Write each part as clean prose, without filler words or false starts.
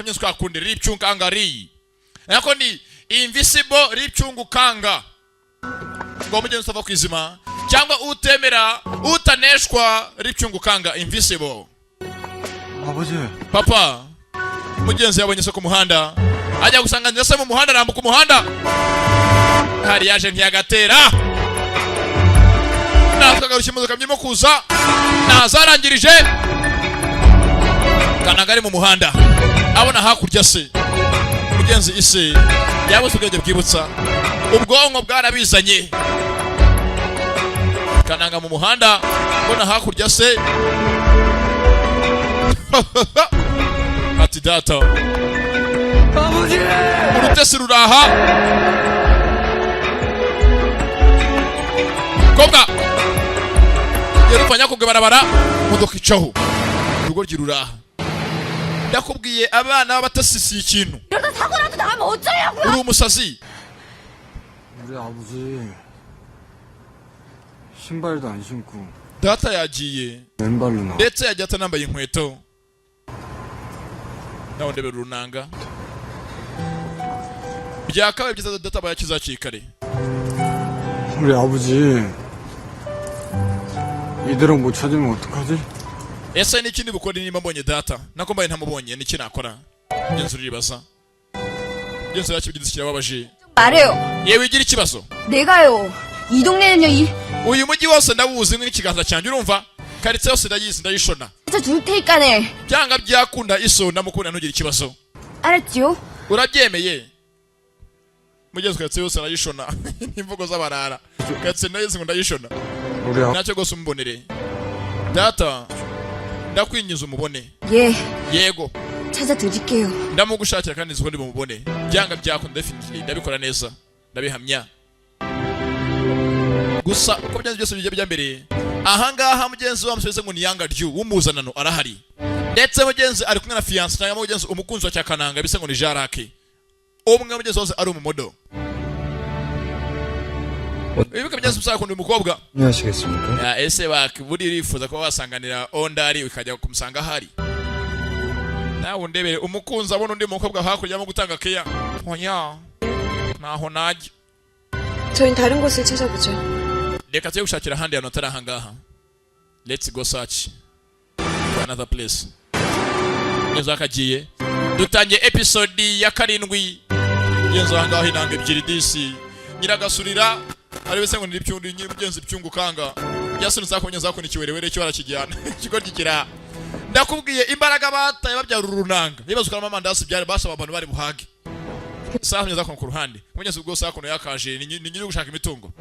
Twakunde ripcyunganga ri nako ni invisible ripcyungukanga, ngo mugenzi utava ku izima cyangwa utemera utaneshwa, ripcyungukanga invisible. 아버지. Papa, mugenzi yabonye se ku muhanda, ajya gusanganira se mu muhanda, arambuka umuhanda hari yaje ntiyagatera. Natwe agarushya imodoka birimo kuza ntazarangirije. Kanaga ari mu muhanda, abona hakurya se. Mugenzi ise yabuze ubwenge bwibutsa, ubwonko bwarabizanye. Kananga mu muhanda, abona hakurya se, ati: "Data." Urutesi ruraha kobwa yerupfa kubwe barabara, imodoka icaho, urugo ruraha. Ndakubwiye, abana b'abatasi si ikintu. 이러다 사고라도 나면 어쩌려고요? Uri umusazi. 우리 아버지 신발도 안 신고 Data yagiye 맨발로 나. ndetse yagiye atanambaye inkweto. Nawe ndebera urunanga, byakabaye byiza data abaye akize hakiri kare. 우리 아버지 이대로 못 찾으면 어떡하지? Ese n'ikindi bukore niba mbonye data, nako mbaye ntamubonye, niki nakora? Mugenzi uribaza, mugenzi yakibigize kirababaje. 말해요. Yewe, igira ikibazo. 내가요. 이 동네는요 이 Uyu mujyi wose ndawuzi nk'ikiganza cyanjye, urumva? Karitsiye yose ndayizi, ndayishona. 줄 테니까네. Byanga byakunda iso ndamukunda, ntugire ikibazo. 알았지요? Urabyemeye mugenzi? Karitsiye yose arayishona, n'imvugo z'abarara, karitsiye ndayizi ngo ndayishona. 우리 아, Ntacyo rwose, umubonere data, ndakwinjiza umubone. 예, Yego. 찾아드릴게요. Ndamugushakira kandi nzi ko ndi bumubone, byanga byakunda, definitely ndabikora neza, ndabihamya. Gusa uko byanze byose bijya bijya mbere ahangaha, mugenzi wa musore ngo ni Yanga Ryu w'umuzanano arahari, ndetse mugenzi ari kumwe na fiancé cyangwa mugenzi umukunzi wa Cyakananga bisa ngo ni Jarake, umwe mugenzi wose ari umumodo. Wibuke mugenzi musaza akunda uyu mukobwa. 안녕하시겠습니까? Ya, ese buri urifuza kuba wasanganira ondari ukajya kumusanga ahari? Nawe undebere umukunzi abona undi mukobwa hakurya arimo gutanga keya. Oya, ntaho najya. 저흰 다른 곳을 찾아보죠. Reka tujye gushakira ahandi hantu hatari ahangaha. Let's go search for another place. Ngenzo akagiye, dutangiye episode ya 7. Ngenzo ahangaha inanga ebyiri disi nyiragasurira ari wese ngo niribyundi mugenzi byungukanga byasunitse ako ngenzo akunda ikiwerewere cyo barakijyana ikigo kikira. Ndakubwiye, imbaraga bataye babyara urunanga ibibazo ukaramo amandasi byari basaba abantu bari buhage. Saha ngenzo akunda ku ruhande mugenzi ubwo saha kuno yakaje ni nyiri gushaka imitungo.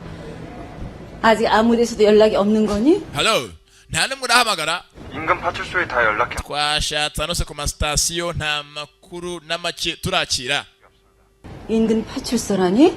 아직 아무 데서도 연락이 없는 거니? Hello, nta n'umwe urahamagara? 인근 파출소에 다 연락해 Twashatse hano se ku masitasiyo, nta makuru na make turakira. 인근 파출소라니?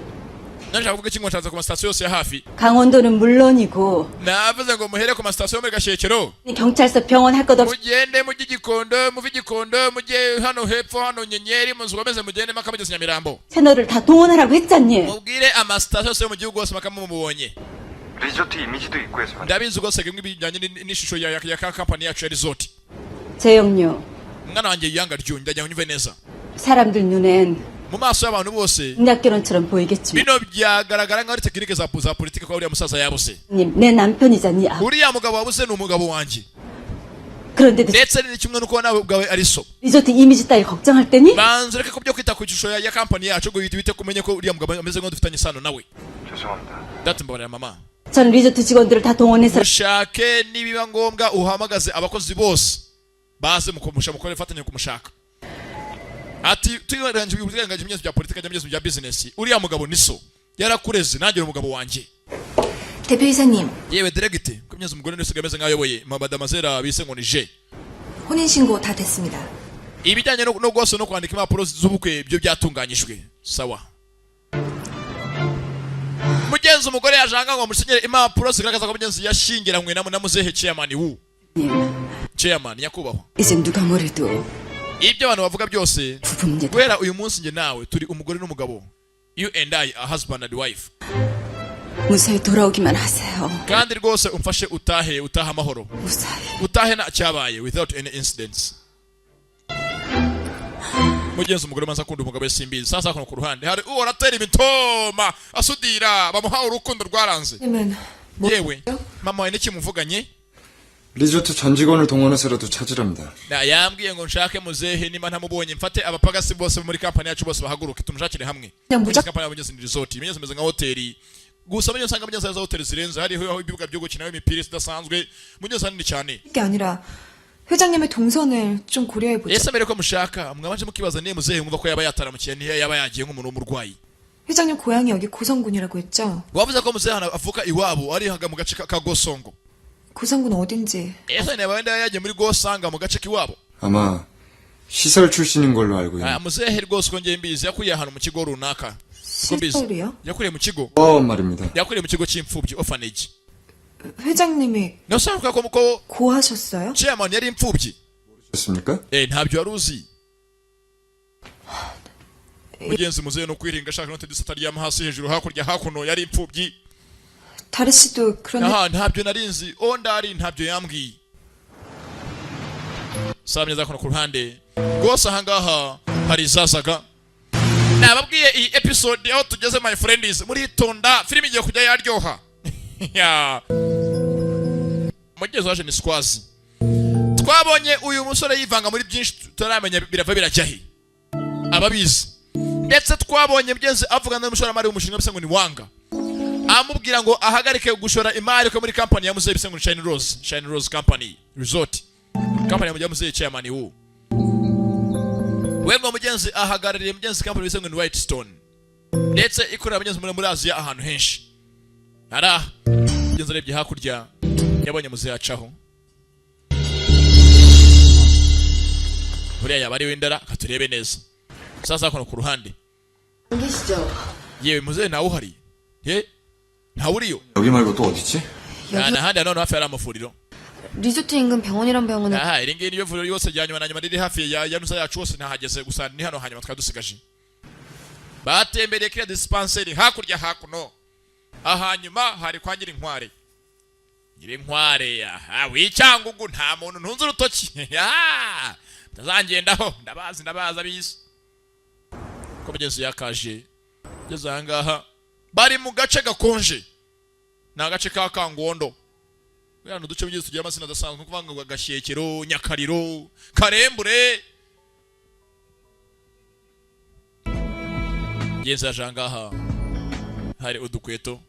Nashaka kuvuga iki ngo nshatse ku masitasiyo yose ya hafi. 강원도는 물론이고 Navuze ngo muhere ku masitasiyo yo muri Gashyekero, 경찰서 병원 할 것 없이 mugende mujye Igikondo, muve Igikondo mujye hano hepfo, hano Nyenyeri, mukomeze mugende mpaka mugeze Nyamirambo. 채널을 다 동원하라고 했잖니. Mubwire amasitasiyo yose yo mu gihugu hose mpaka mumubonye. 리조트 이미지도 있고 해서 Ndabizi rwose bimwe bijyanye n'ishusho ya kampani yacu ya resort. 재영요. Mwana wanjye Yanga Ryu, ndagira ngo unyumve neza. 사람들 눈엔 Mu maso y'abantu bose 공약 결혼처럼 보이겠지만 bino byagaragara nk'aho ari tekinike za politiki kuba uriya musaza yabuze. 님, 내 남편이자 네 아. Uriya mugabo wabuze ni umugabo wanjye, 그런데도 ndetse ni kimwe n'uko nawe ubwawe ari so. 리조트 이미지 따위 걱정할 때니? Banza ureke ko byo kwita ku ishusho ya kampani yacu, ngo wite kumenye ko uriya mugabo ameze nk'aho dufitanye isano nawe. 죄송합니다. Data, mbabarira mama. 전 리조트 직원들을 다 동원해서 Mushake, nibiba ngombwa uhamagaze abakozi bose baze mukumusha mukore fatanye kumushaka. Ati twirangije uburenganzira ibyemezo bya politiki n'ibyemezo bya business, uriya mugabo ni so, yarakureze, nanjye uri umugabo wanjye. 대표이사님, Yewe diregite ko imyezi umugore niwe ameze nk'ayoboye madamazera bise ngo ni je. 혼인신고 다 됐습니다. Ibijyanye no rwose no kwandika impapuro z'ubukwe byo byatunganyijwe sawa. Mugenzi umugore yajanga ngo amusinyire impapuro zigaragaza ko mugenzi yashyingiranywe na muzehe chairman wu 님, chairman nyakubahwa. 이젠 누가 뭐래도 Ibyo abantu bavuga byose, 부부입니다. Guhera uyu munsi njye nawe turi umugore n'umugabo. You and I are husband and wife. 무사히 돌아오기만 하세요. Kandi rwose umfashe utahe, utahe amahoro. 무사히. Utahe nta cyabaye, without any incidents. Mugenzi, umugore maze akunda umugabo we, simbizi. Sasa kuno ku ruhande hari uwo aratera imitoma, asudira bamuha urukundo rwaranze. 님은 Yewe mama wawe, n'iki muvuganye? 리조트 전 직원을 동원해서라도 찾으랍니다. Na yambwiye ngo nshake muzehe, niba ntamubonye mfate abapagasi bose bo muri kampani yacu, bose bahaguruke tumushakire hamwe. 그냥 Muri 무작 kampani ya mugenzi ni resort, mugenzi imeze nka hoteli gusa. Mugenzi usanga mugenzi za hoteli zirenze, hariho aho ibibuga byo gukinaho imipira idasanzwe, mugenzi hanini cyane. 게 아니라 회장님의 동선을 좀 고려해 보죠. Ese mbere ko mushaka mwabanje mukibaza niyo muzehe mwumva ko yaba yataramukiye, niyo yaba yagiye nk'umuntu w'umurwayi? 회장님 고향이 여기 고성군이라고 했죠? Wavuze ko muzehe hano avuka iwabo ari haga mu gace ka Gosongo. 고성군 어딘지 Ese niba wenda yagiye muri Gosanga mu gace k'iwabo? 아마 시설 출신인 걸로 알고 Ah, 있는데 muzehe rwose uko ngiye mbizi yakuriye ahantu mu kigo runaka. Uko mbizi 시설이요? yakuriye mu kigo. 고아원 말입니다. Yakuriye mu kigo cy'imfubyi, orphanage. 회장님이 Niyo usanga ko 고하셨어요? chairman yari imfubyi. 그렇습니까? Eh, ntabyo wari uzi mugenzi? Muzehe no kwiringa ashaka note disa ataryama, hasi hejuru hakurya hakuno, yari imfubyi. 다리 씨도 그런 Aha, ntabyo narinzi o ndari ntabyo yambwiye. Saba neza kuno ku ruhande rwose ahangaha hari izazaga. Nababwiye iyi episode aho tugeze, my friends, muritonda, filime igiye kujya yaryoha. Ya. Mugenzi waje ni Squazi. Twabonye uyu musore yivanga muri byinshi tutaramenya birava birajya he, ababizi. Ndetse twabonye mugenzi avugana n'umushoramari w'umushinga bisa ngo ni Wanga, amubwira ngo ahagarike gushora imari ko muri company ya muzehe bisa ngo ni Shine Rose, Shine Rose Company Resort, company ya muzehe chairman wu we. Ngo mugenzi ahagarariye mugenzi company bisa ngo ni White Stone, ndetse ikorera mugenzi muri Aziya ahantu henshi. Ara mugenzi arebye hakurya yabonye muzehe acaho, buriya yaba ari w'indara katurebe neza. Sasa kono ku ruhande 안 계시죠? Yewe muzehe, ntawe uhari ye, ntawe uriyo. 여기 말고 또 어디지? Nta n'ahandi nanone hafi hari amavuriro. 리조트 인근 병원이란 병원은 Aha, iri ngiri niyo vuriro yose rya nyuma na nyuma riri hafi ya nusa yacu hose ntahageze, gusa ni hano hanyuma twari dusigaje. Batembereye kiriya dispensary hakurya hakuno, ahanyuma hari kwa Nyirinkware. Nyirinkware aha w'Icyangugu, nta muntu ntunze urutoki. Ah, ntazangendaho, ndabazi, ndabazi abizi ko mugenzi yakaje. Ngeze aha ngaha bari mu gace gakonje, ni agace ka Kangondo. Buriya ni uduce mugenzi tugira amazina adasanzwe, nko kuvuga ngo Gashyekero, Nyakariro, Karembure. Mugenzi yaje aha ngaha hari udukweto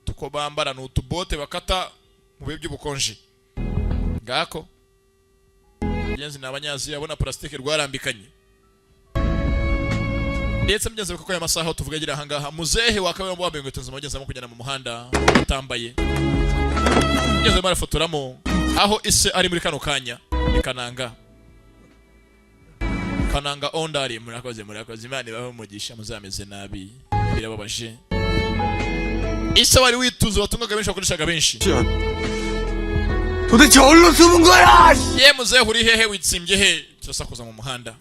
tuko bambara, ni utubote bakata mu bihe by'ubukonje. Ngako mugenzi ni Abanyaziya, abona plastique rwarambikanye. Ndetse mugenzi kuko aya masaha aho tuvuga agira aha ngaha muzehe wakabaye wambaye inkweto nzima, mugenzi arimo kugenda mu muhanda atambaye. Mugenzi arimo arafotoramo aho ise ari muri kano kanya ni Kananga, Kananga ondari. Murakoze, murakoze, Imana ibahe umugisha. Muzameze nabi, birababaje. Ise wari wituze, watungaga benshi, wakoreshaga benshi. 도대체 어디로 숨은 거야? Ye muzehe, uri hehe? Witsimbye he? Turasakuza mu muhanda.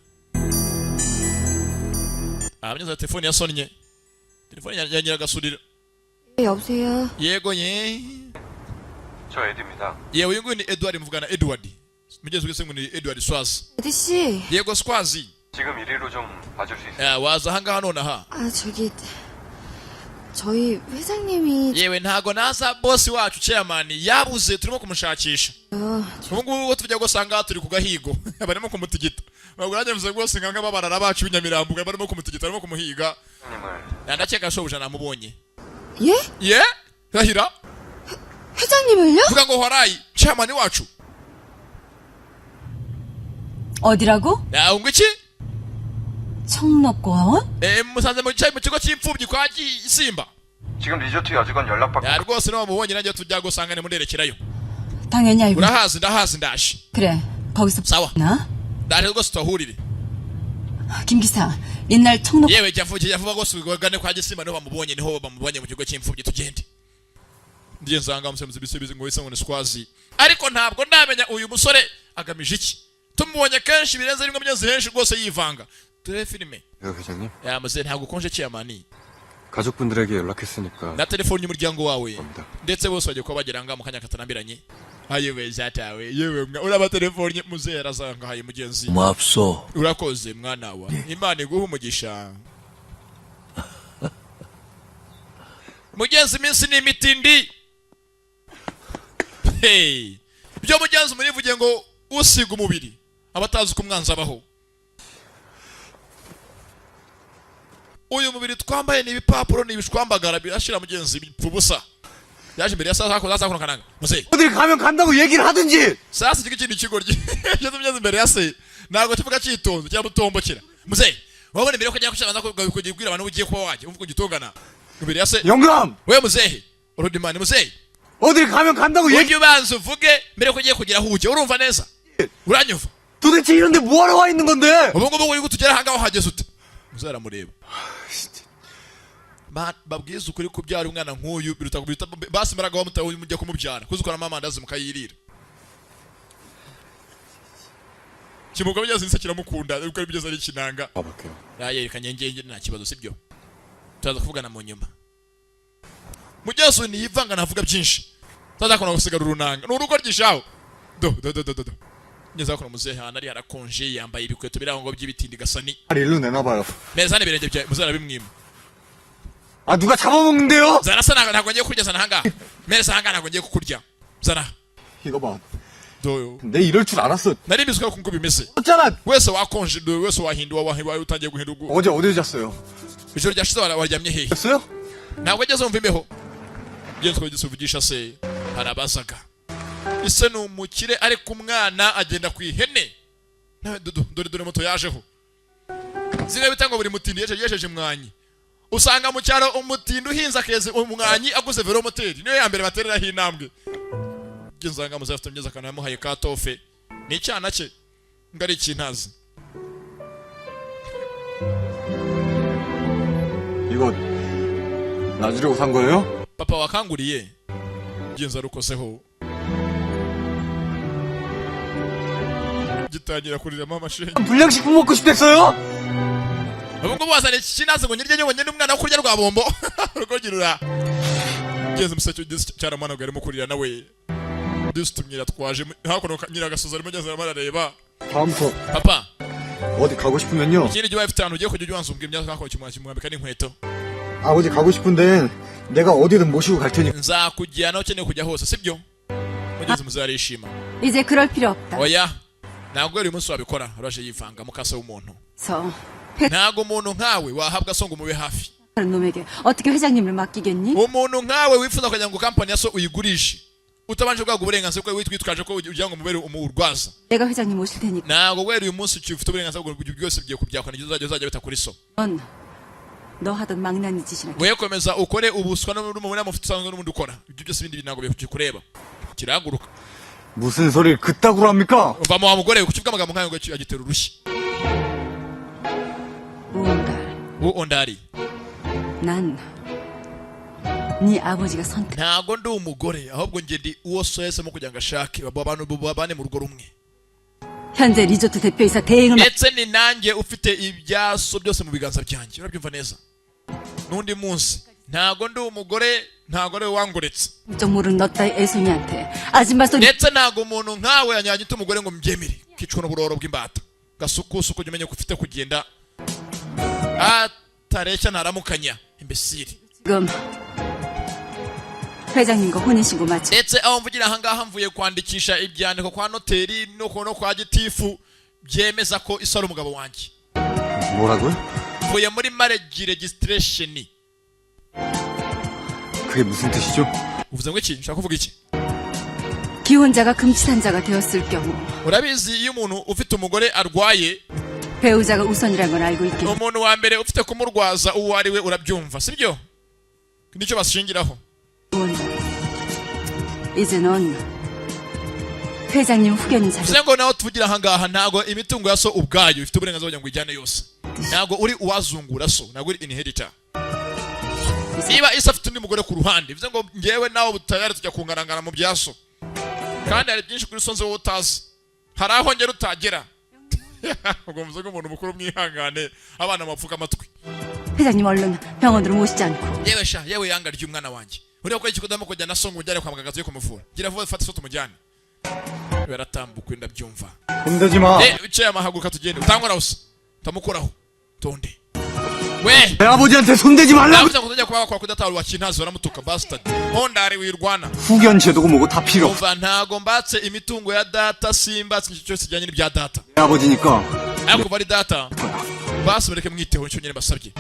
Ah, mugenzi wa telefone yasonnye, telefone ya Nyiragasurira. 여보세요. Yego ye. 저 에드입니다. Yewe, uyu nguyu ni Edward, muvugana Edward. Mugenzi wese ngo ni Edward Swazi. 에드 씨. Yego Swazi. 지금 이리로 좀 봐줄 수 있어요? Ah, waza ahangaha nonaha? 아 저기 저희 회장님이 Yewe, ntago naza, bosi wacu chairman yabuze, turimo kumushakisha ubu ngubu. Tujya gusanga turi ku gahigo, barimo kumutigita. Ntabwo nanjye rwose nka nk'ababarara bacu b'Inyamirambo barimo kumutigita, barimo kumuhiga. 님을 Ndakeka shobuja namubonye. 예? Ye, rahira. 회장님을요? Vuga ngo horayi chairman wacu. 어디라고? Ngo iki? 청록고아원? Eh, musanze mu cyayi mu kigo cy'imfubyi kwa Gisimba. 지금 리조트 여직원 연락받고 Ya rwose niba mubonye nanjye tujya gusanga nimunerekerayo. 당연히 알고. Urahazi? Ndahazi, ndaje. 그래, 거기서 sawa. 나? Ndaje rwose tuhahurire. 김 기사, 옛날 청록 Yewe, jya vuba, jya vuba rwose ugane kwa Gisimba, niho bamubonye, niho bamubonye mu kigo cy'imfubyi, tugende. Ndiye nsanga musemuzi bisubizo ngo wise ngo ni Swazi, ariko ntabwo ndamenya uyu musore agamije iki. Tumubonye kenshi birenze rimwe, mugezi henshi rwose yivanga. Turebe filime. 회장님. Ya muzehe, ntabwo ukonje chairman? 가족분들에게 연락했으니까 Na telefoni y'umuryango wawe, 겁니다. ndetse bose bagiye kuba bagera ngaha mu kanya katarambiranye. Ayewe zatawe, yewe mwa uraba telefoni muzehe arazangahaye mugenzi. 고맙소. Urakoze mwana wa, Imana iguhe umugisha mugenzi. Iminsi ni imitindi. Hey, byo mugenzi murivuge ngo usiga umubiri aba atazi uko umwanzi abaho. Uyu mubiri twambaye ni ibipapuro, ni ibishwambagara, birashira mugenzi, bipfa ubusa. Yaje imbere ya sasa hakoze hakuno kananga muzehe. 어딜 가면 간다고 얘기를 하든지. Sasa iki kintu ikigoryi cyo mugenzi imbere ya se ntabwo kivuga cyitonze cyangwa utombokera. Muzehe, wabona imbere yuko ujya kubanza kujya kubwira abantu ugiye kuba wajya uvuga ugitongana imbere ya se. 영감, We muzehe urudimani muzehe, 어딜 가면 간다고 얘기. ujye ubanza uvuge mbere yuko ugiye kugira aho ujya. Urumva neza? Uranyumva? 도대체 이런데 뭐하러 와 있는 건데? Ubu ngubu uri kutugera ahangaha uhageze ute? Muzehe aramureba. Babwize ukuri, kubyara umwana nk'uyu biruta biruta basi imbaraga wamutaye mujya kumubyara kuzikoramo amandazi mukayirira. Kimuga bigeze nse kiramukunda ariko bigeze ari ikinanga. 가볼게요. Yerekanye ngenge nta kibazo, sibyo? Turaza kuvugana mu nyuma. Mugenzi ntiyivanga, ntavuga byinshi, tazakunda gusigara urunanga ni urugo ryishaho. Do do do do do do ngeze hakuno, muzehe ahantu ari harakonje, yambaye ibikweto biri aho ngo by'ibitindi gasani. 아, 일로 내놔봐요. Meza hano ibirenge byawe. Muzehe arabimwima. 아, 누가 잡아먹는데요? Zana se, ntabwo ngiye kurya. Zana ahangaha, meza ahangaha, ntabwo ngiye kukurya, zana. 이거 봐. Doyo. 내 이럴 줄 알았어. Nari mbizi ko uko bimeze. 었잖아. Wese wakonje do, wese wahinduwe, utangiye guhinduka. 어제 어디 잤어요? Ijoro ryashize waryamye hehe? 잤어요? Ntabwo ageze wumva imbeho mugenzi wawe uvugisha se harabazaga ise ni umukire ariko umwana agenda ku ihene. Nawe dudu, dore dore moto yajeho. Zimwe bita ngo buri mutindi yejeje umwanyi. Usanga mu cyaro umutindi uhinze akeza umwanyi aguze velomoteri niyo ya mbere batereraho intambwe. Mugenzi wanjye muzehe afite mugezi akantu yamuhaye ka tofe, ni icyana cye ngo ari ikintazi. 이거 나 주려고 산 거예요? Papa wakanguriye mugenzi arukozeho gitangira kuriramo amashengi. 불량식품 먹고 싶댔어요? Ubu ngubu wazana iki kinazi ngo nyirye nyobonye n'umwana wo kurya rwa bombo rugogirura ngeze umuseke ugeze cyaramanaga arimo kurira nawe dusitumye twaje hakuno nyiragasozi arimo ageze arimo arareba. 다음부터 Papa, 어디 가고 싶으면요. ikindi gihe ubaye ufite ahantu ugiye kujya ujya ubanza umbwira imyaka hakuno kimwambika n'inkweto. 아버지 가고 싶은데 내가 어디든 모시고 갈 테니까. Nzakujyana aho ukeneye kujya hose, sibyo mugeze? Muzarishima. 이제 그럴 필요 없다. Oya, ntabwo uyu munsi wabikora. Uraje yivanga mukase w'umuntu. 서 Ntabwo umuntu nkawe wahabwa so ngo umube hafi. 회사는 놈에게 어떻게 회장님을 맡기겠니? Umuntu nkawe wifuza kugira ngo kampani ya so uyigurishe utabanje guhabwa uburenganzira bwawe witwaje ko ugira ngo umubere umurwaza. 내가 회장님 모실 테니까 Ntabwo guhera uyu munsi ufite uburenganzira bwo byose bigiye kubyakwa nibyo uzajya bita kuri so. 넌 너 하던 망나니 짓이나 Wowe komeza ukore ubuswa n'umunama ufite usanzwe n'ubundi ukora ibyo byose, ibindi ntabwo bikureba. Kirahaguruka. 무슨 소리를 그따구로 합니까? Uva mu wa mugore we, kuki uvuga amagambo nk'ayo ngo agitera urushyi? 우온달 Uwo ndari. 난 네 아버지가 선택 Ntabwo ndi umugore, ahubwo njye ndi uwo so yahisemo kugira ngo ashake abantu babane mu rugo rumwe. 현재 리조트 대표이사 대행을 맡 Ndetse ni nanjye ufite ibyaso byose mu biganza byanjye, urabyumva neza? N'undi munsi ntabwo ndi umugore, ntabwo ari we wangoretse. 쪽 모르는 너 따위 애송이한테 아줌마 소리 Ndetse ntabwo umuntu nkawe yanyagita umugore ngo mbyemere, kicwa n'uburoro bw'imbata gasukusuku. Ujya umenya ko ufite kugenda atareshya ntaramukanya imbesiri. 지금 회장님과 혼인신고 마치 Ndetse aho mvugira ahangaha mvuye kwandikisha ibyandiko kwa noteri no kwa gitifu byemeza ko iso ari umugabo wanjye. 뭐라고요? Mvuye muri marriage registration. 그게 무슨 뜻이죠? Uvuze ngo iki? Nshaka kuvuga iki? 기혼자가 금치산자가 되었을 경우 Urabizi, iyo umuntu ufite umugore arwaye, 배우자가 우선이란 걸 알고 있겠 umuntu wa mbere ufite kumurwaza uwo ari we, urabyumva sibyo? Nicyo bashingiraho. 우온달 이제 넌 회장님 후견인 자격 Bivuze ngo naho tuvugira ahangaha ntabwo imitungo ya so ubwayo ifite uburenganzira kugira ngo ujyane yose. Ntabwo uri uwazungura so, ntabwo uri inheritor. Niba isa afite undi mugore ku ruhande, bivuze ngo ngewe nawe butayari tujya kunganangana mu bya so, kandi hari byinshi kuri so nzi wowe utazi, hari aho ngera utagera. Ubwo mvuze ko umuntu mukuru mwihangane, abana bapfuka amatwi. 회장님 얼른 병원으로 모시지 않고. Yewe sha, yewe yanga ry'umwana wanjye, uriya ko ikikudamo kujyana so ngo ujyane kwa muganga agiye kumuvura. Gira vuba, fata so tumujyane. Baratambuka, ndabyumva. 손대지 마. Eh, wicaye amahaguruka tugende. Utangora usa utamukoraho, tonde we. 내 아버지한테 손대지 말라고. Navuze ngo utajya kuba wakora kudatara wakintazi, baramutuka bastard hondari wirwana. 후견 제도고 뭐고 다 필요 없어. Umva, ntago mbatse imitungo ya data, simbatse ikintu cyose kijyanye n'ibya data. 내 아버지니까. Ariko kuva ari data, basi mureke mwiteho, nicyo nyine basabye.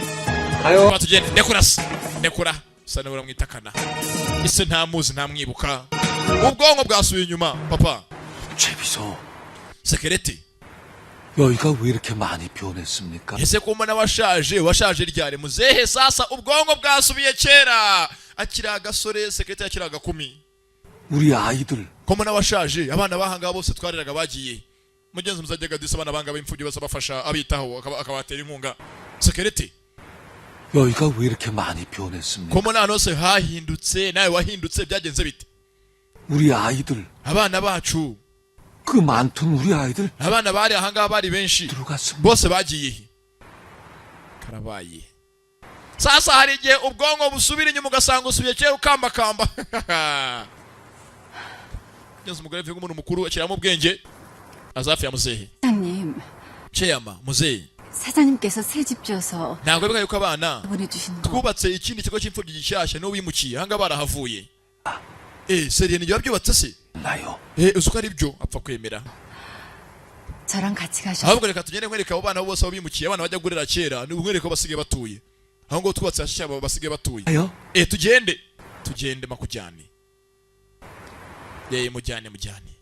가요. Kuba tugende, ndekura se, ndekura sa nawe uramwitakana ese ntamuzi, ntamwibuka, ubwonko bwasubiye inyuma papa. 최비서, Secretary. 여기가 왜 이렇게 많이 변했습니까? Ese ko mbona washaje, washaje ryari muzehe? Sasa ubwonko bwasubiye kera akiri agasore, secretary akiri agakumi. 우리 아이들 Ko mbona washaje, abana bahanga bose twareraga bagiye? Mugenzi muzajyaga disi abana banga b'imfubyi bose abafasha, abitaho, akabatera inkunga, secretary. 여기가 왜 이렇게 많이 변했습니까? Ko mbona ahantu hose hahindutse, nawe wahindutse, byagenze bite? 우리 아이들 Abana bacu, 그 많던 우리 아이들 abana bari ahangaha bari benshi, 들어갔습니다. Bose bagiye he? Karabaye. Sasa hari igihe ubwonko busubira inyuma, ugasanga usubiye kera ukambakamba. Ngeze umugore avuga umuntu mukuru ashyiramo ubwenge aza hafi ya muzehe. 사장님, Chairman muzehe. 사장님께서 새 집 지어서 Ntabwo bivuga yuko abana 보내주신 거 twubatse ikindi kigo cy'imfubyi gishyashya niho bimukiye, ahangaha barahavuye. Eh, sérieux, nibyo wabyubatse se? 나요. Eh, uzi ko ari byo, apfa kwemera. 저랑 같이 가셔서 Ahubwo reka tugende nkwereka abo bana bose aho bimukiye, abana bajya gurera kera, ni nkwereka aho basigaye batuye, aho ngaho twubatse hashyashya abo basigaye batuye. 나요? Eh, tugende, tugende makujyane. Yeye mujyane, mujyane.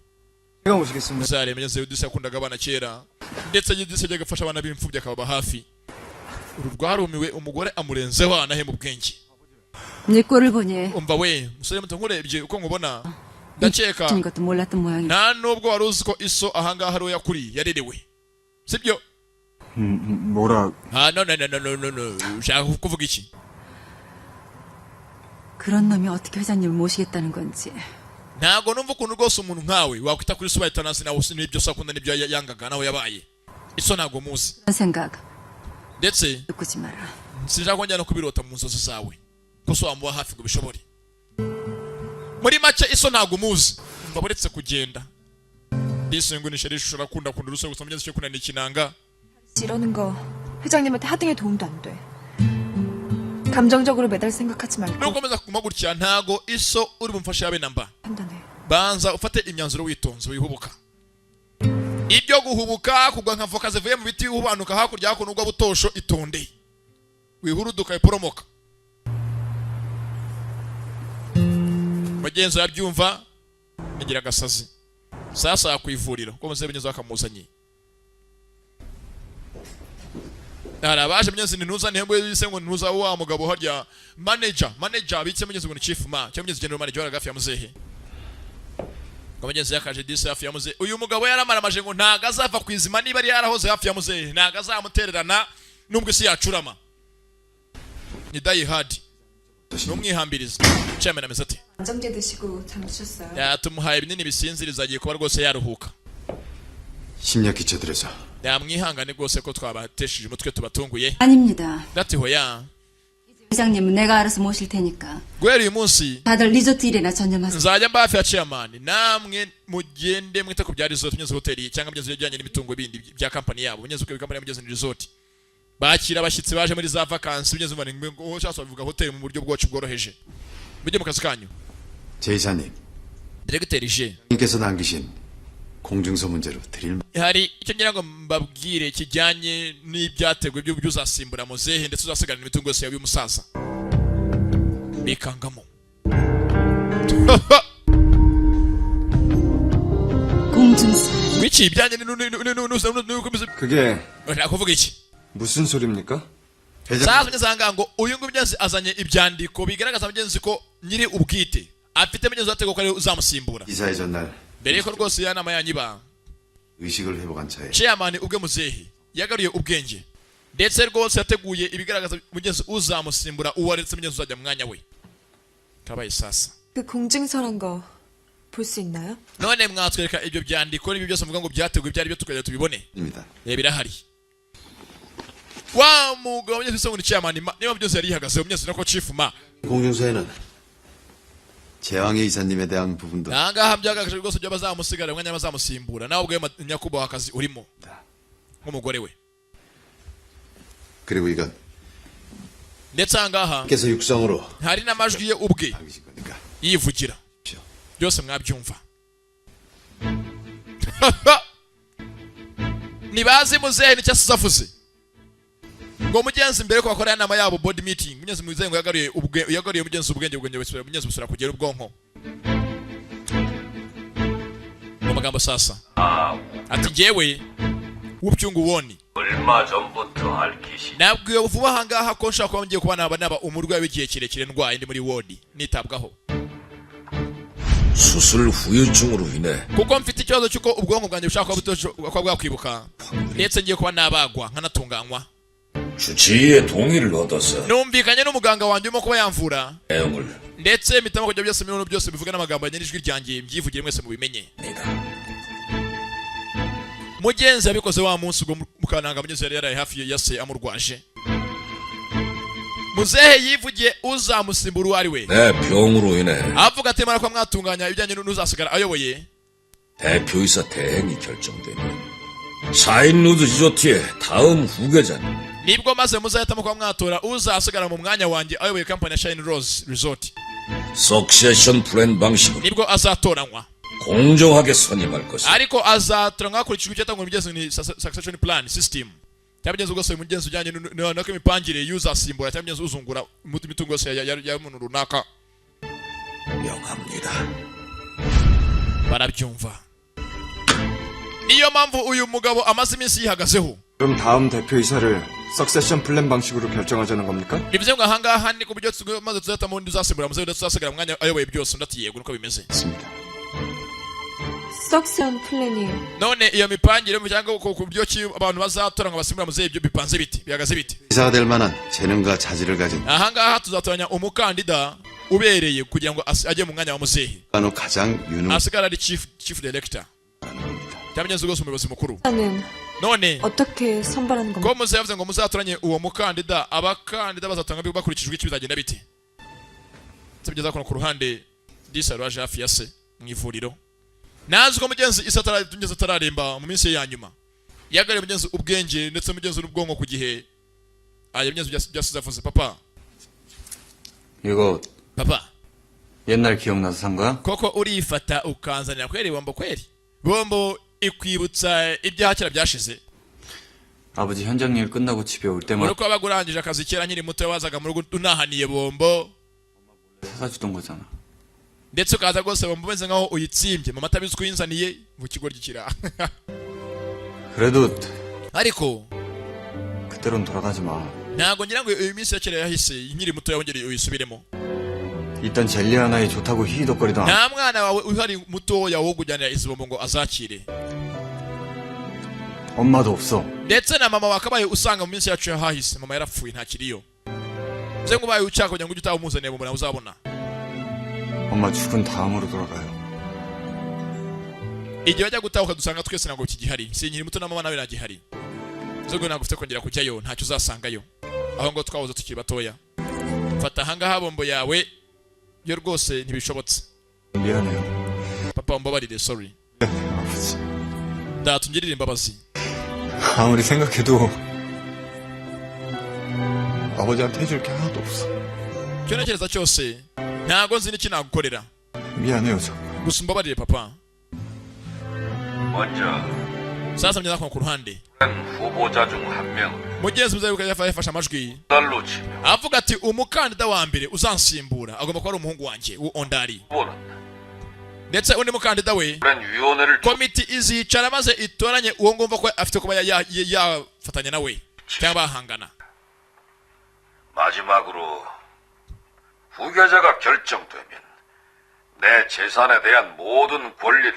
제가 모시겠습니다. Muzarebe neza Disi yakundaga abana kera, ndetse Disi yajyaga afasha abana b'imfubyi akababa hafi. Uru rwarumiwe, umugore amurenzeho anahema ubwenge. 네 꼴을 보니 Umva we musore muto, nkurebye uko nkubona, ndakeka 준 것도 몰랐던 모양이. Nta nubwo wari uzi ko iso ahangaha ari we yakuriye, yarerewe, sibyo? 뭐라 Ah, no, no, no, no, no, no, no, ushaka kuvuga iki? 그런 놈이 어떻게 회장님을 모시겠다는 건지. Ntabwo numva ukuntu rwose umuntu nkawe wakwita kuri so tanasi nawe n'ibyo so akunda n'ibyo yangaga nawe yabaye iso, ntabwo muzi. 그런 생각 Ndetse 꾸지 마라. sinshaka kongera no kubirota mu nzozi zawe ko so wamuba hafi ngo ubishobore. Muri make iso ntabwo umuzi. Mba uretse kugenda ndisungunisha rishusho arakunda kunda urusoro gusa mugenzi cyo kunana ikinanga. 이러는 거 회장님한테 하등의 도움도 안 돼. 감정적으로 매달 생각하지 말고 Nukomeza kuguma gutya, ntago iso uri bumfashe yabe namba. 판단해. Banza ufate imyanzuro witonze, wihubuka. Ibyo guhubuka, kugwa nka voka zivuye mu biti, uhubanuka hakurya hakuno ugwa butosho. Itonde, wihuruduka iporomoka. Mugenzi yabyumva nigira agasazi. Sasa ku ivuriro ko muzehe mugenzi bakamuzanye, hari abaje mugenzi ni ntuza ntihembo yise ngo ntuza wa mugabo harya manager, manager bitse mugenzi ngo ni chief ma cyangwa mugenzi general manager wari hafi ya muzehe, ngo mugenzi yakaje disi hafi ya muzehe. Uyu mugabo yaramaramaje ngo ntago azava ku izima, niba ari yarahoze hafi ya muzehe ntago azamutererana nubwo isi yacurama. Ni die hard, ni umwihambiriza. Chairman ameze ate? 안정제 드시고 잠드셨어요? Yatumuhaye ibinini bisinziriza, agiye kuba rwose yaruhuka. 심야 기차들에서 Yamwihangane rwose ko twabatesheje umutwe, tubatunguye. 아닙니다. Ndati hoya. 회장님은 내가 알아서 모실 테니까 Guhera uyu munsi 다들 리조트 일에나 전념하세요. nzajya mba hafi ya chairman, namwe mugende mwite ku bya resort, mugenzi hoteli cyangwa mugenzi ibijyanye n'imitungo bindi bya company yabo. Mugenzi uko company mugenzi ni resort, bakira abashyitsi baje muri za vacances, mugenzi umva ngo cyangwa bavuga hoteli mu buryo bwacu bworoheje. Mujye mu kazi kanyu. 제 이사님 Directeur G, 께서 남기신 공증서 문제로 드릴 hari icyo ngira ngo mbabwire kijyanye n'ibyateguwe by'uburyo uzasimbura muzehe ndetse uzasigarana imitungo yose yawe y'umusaza. Bikangamo. 공증서. Wiki ibijyanye 그게 n'ukomeza kuvuga iki? 무슨 소리입니까? 회장 Sasa mugenzi ahangaha ngo uyu nguyu mugenzi azanye ibyandiko bigaragaza mugenzi ko nyiri ubwite afite mugenzi wateguwe ko ari uzamusimbura. 이사회 전날 Mbere yuko rwose ya nama yanyu iba, 의식을 회복한 차에 chairman ubwe muzehe yagaruye ubwenge, ndetse rwose yateguye ibigaragaza mugenzi uzamusimbura uwo aretse, mugenzi uzajya mu mwanya we. Kabaye sasa. 그 공증서란 거 볼 수 있나요? None mwatwereka ibyo byandiko n'ibyo byose muvuga ngo byateguwe ibyo ari byo, tukajya tubibone? 입니다. Reba, birahari. Wa mugabo mugenzi ngo ni chairman Ma, niba byose yari yihagazeho, mugenzi nako chief Ma. 공증서에는 재왕의 이사님에 대한 부분도 Ahangaha byagaragaje rwose ibyo bazamusigara umwanya bazamusimbura, nawe ubwawe nyakubahwa akazi urimo nk'umugore we. 그리고 이건 Ndetse ahangaha 께서 육성으로 hari n'amajwi ye ubwe 남기신 거니까 yivugira byose mwabyumva. Ntibazi muzehe nicyo asize avuze ngo mugenzi mbere ko bakora inama yabo, board meeting. Mugenzi muzehe ngo yagaruye ubwe, yagaruye mugenzi ubwenge, ubwenge busubira, mugenzi busubira kugera ubwonko mu magambo. Sasa ati njyewe w'ubyungu woni 얼마 전부터 알기 nabwiwe vuba ahangaha ko nshobora kuba ngiye kuba naba umurwayi w'igihe kirekire, ndwaye ndi muri ward nitabwaho. 수술 후유증으로 인해 Kuko mfite ikibazo cy'uko ubwonko bwanjye bushobora kuba bwakwibuka, ndetse ngiye kuba nabagwa nkanatunganywa. 주치의의 동의를 얻어서 Numvikanye n'umuganga wanjye urimo kuba yamvura, 내용을 ndetse mpitamo kujya byose ibintu byose bivuga n'amagambo yanjye n'ijwi ryanjye mbyivugire, mwese mubimenye. Mugenzi yabikoze wa munsi ubwo mukananga mugenzi yari yaraye hafi ya se amurwaje. Muzehe yivugiye uzamusimbura uwo ari we. 내 병으로 인해 Avuga ati mara kuba mwatunganya ibijyanye n'uzasigara ayoboye, 대표이사 대행이 결정되면 샤인루드 리조트의 다음 후계자는 nibwo maze muzahitamo kuba mwatora uzasigara mu mwanya wanjye ayoboye kampani ya Shine Rose Resort. Succession plan 방식으로 Nibwo azatoranywa, 공정하게 선임할 것이다. ariko azatoranywa hakurikijwe icyo yatangwa mugenzi ni succession plan system, cyangwa mugenzi rwose mugenzi ujyanye n'uko imipangire y'uzasimbura cyangwa mugenzi uzungura imitungo yose y'umuntu runaka. 명합니다. Barabyumva, niyo mpamvu uyu mugabo amaze iminsi yihagazeho. 그럼 다음 대표이사를 succession plan 방식으로 결정하자는 겁니까? Bivuze ngo ahangaha ni ku buryo maze tuzahitamo undi uzasimbura muzehe, ndetse uzasigara mu mwanya ayoboye byose. Undi ati yego, niko bimeze. 맞습니다. Succession plan이 None iyo mipangire cyangwa ku buryo ki abantu bazatora ngo basimbura muzehe, ibyo bipanze biti bihagaze biti? 이사가 될 만한 재능과 자질을 가진 Ahangaha tuzatoranya umukandida ubereye kugira ngo ajye mu mwanya wa muzehe, 간후 가장 유능한 asigara ari chief director cyangwa mugenzi rwose umuyobozi mukuru. 는 None 어떻게 선발하는 겁니까? ko muzehe yavuze ngo muzatoranye uwo mukandida, abakandida bazatoranywa bakurikijwe iki? Bizagenda bite? Tugeze kuno ku ruhande, disa waje hafi ya se mu ivuriro. Nazi ko mugenzi isa mugenzi atararemba, mu minsi ye ya nyuma yagariye mugenzi ubwenge ndetse mugenzi n'ubwonko ku gihe aya mugenzi byasize avuze papa. 이거 Papa, 옛날 기억나서 산 거야? koko urifata ukanzanira kweri bombo? Kweri bombo ikwibutsa ibyaha kera byashize? 아버지 현장 일 끝나고 집에 올 때마다 Muri ko wabaga urangije akazi kera nkiri muto, wazaga mu rugo unahaniye bombo, 사다 주던 거잖아. ndetse ukaza rwose bombo umeze nkaho uyitsimbye, mama atabizi ko uyinzaniye mu kigo ry'ikira. 그래도 Ariko 그때론 돌아가지 마. ntabwo ngira ngo iyi minsi ya kera yahise nkiri muto yongere uyisubiremo. 이딴 젤리 하나에 좋다고 히히덕거리던 Nta mwana wawe uhari mutoya wo kujyanira izi bombo ngo azakire. 엄마도 없어. Ndetse na mama wakabaye usanga mu minsi yacu yahahise, mama yarapfuye, ntakiriyo. Bivuze ngo ubaye ushaka kugira ngo ujye utaha umuzaniye bombo nawe uzabona. 엄마 죽은 다음으로 돌아가요. Igihe bajya gutaha ukadusanga twese ntabwo kigihari, si nkiri muto na mama nawe ntagihari. Bivuze ngo ntabwo ufite kongera kujyayo, ntacyo uzasangayo aho ngo twahoze tukiri batoya. Fata ahangaha bombo yawe yo rwose ntibishobotse. 미안해요. Papa, umbabarire, sorry. 아버지. Data, ungirire imbabazi. 아무리 생각해도 아버지한테 해줄 게 하나도 없어. Icyo ntekereza cyose ntabwo nzi n'iki nagukorera. 미안해요, 정말. Gusa umbabarire, papa. 먼저 Sasa mugeze ku ruhande, 후보자 중 한 명을 mugenzi muzabibuka yafashe amajwi 달로 지명. avuga ati umukandida wa mbere uzansimbura agomba kuba ari umuhungu wanjye Ondari, 후보는 ndetse undi mukandida we 위원회를 komiti izicara maze itoranye uwo ngumva ko afite kuba yafatanya nawe cyangwa bahangana. 마지막으로 후계자가 결정되면 내 재산에 대한 모든 권리를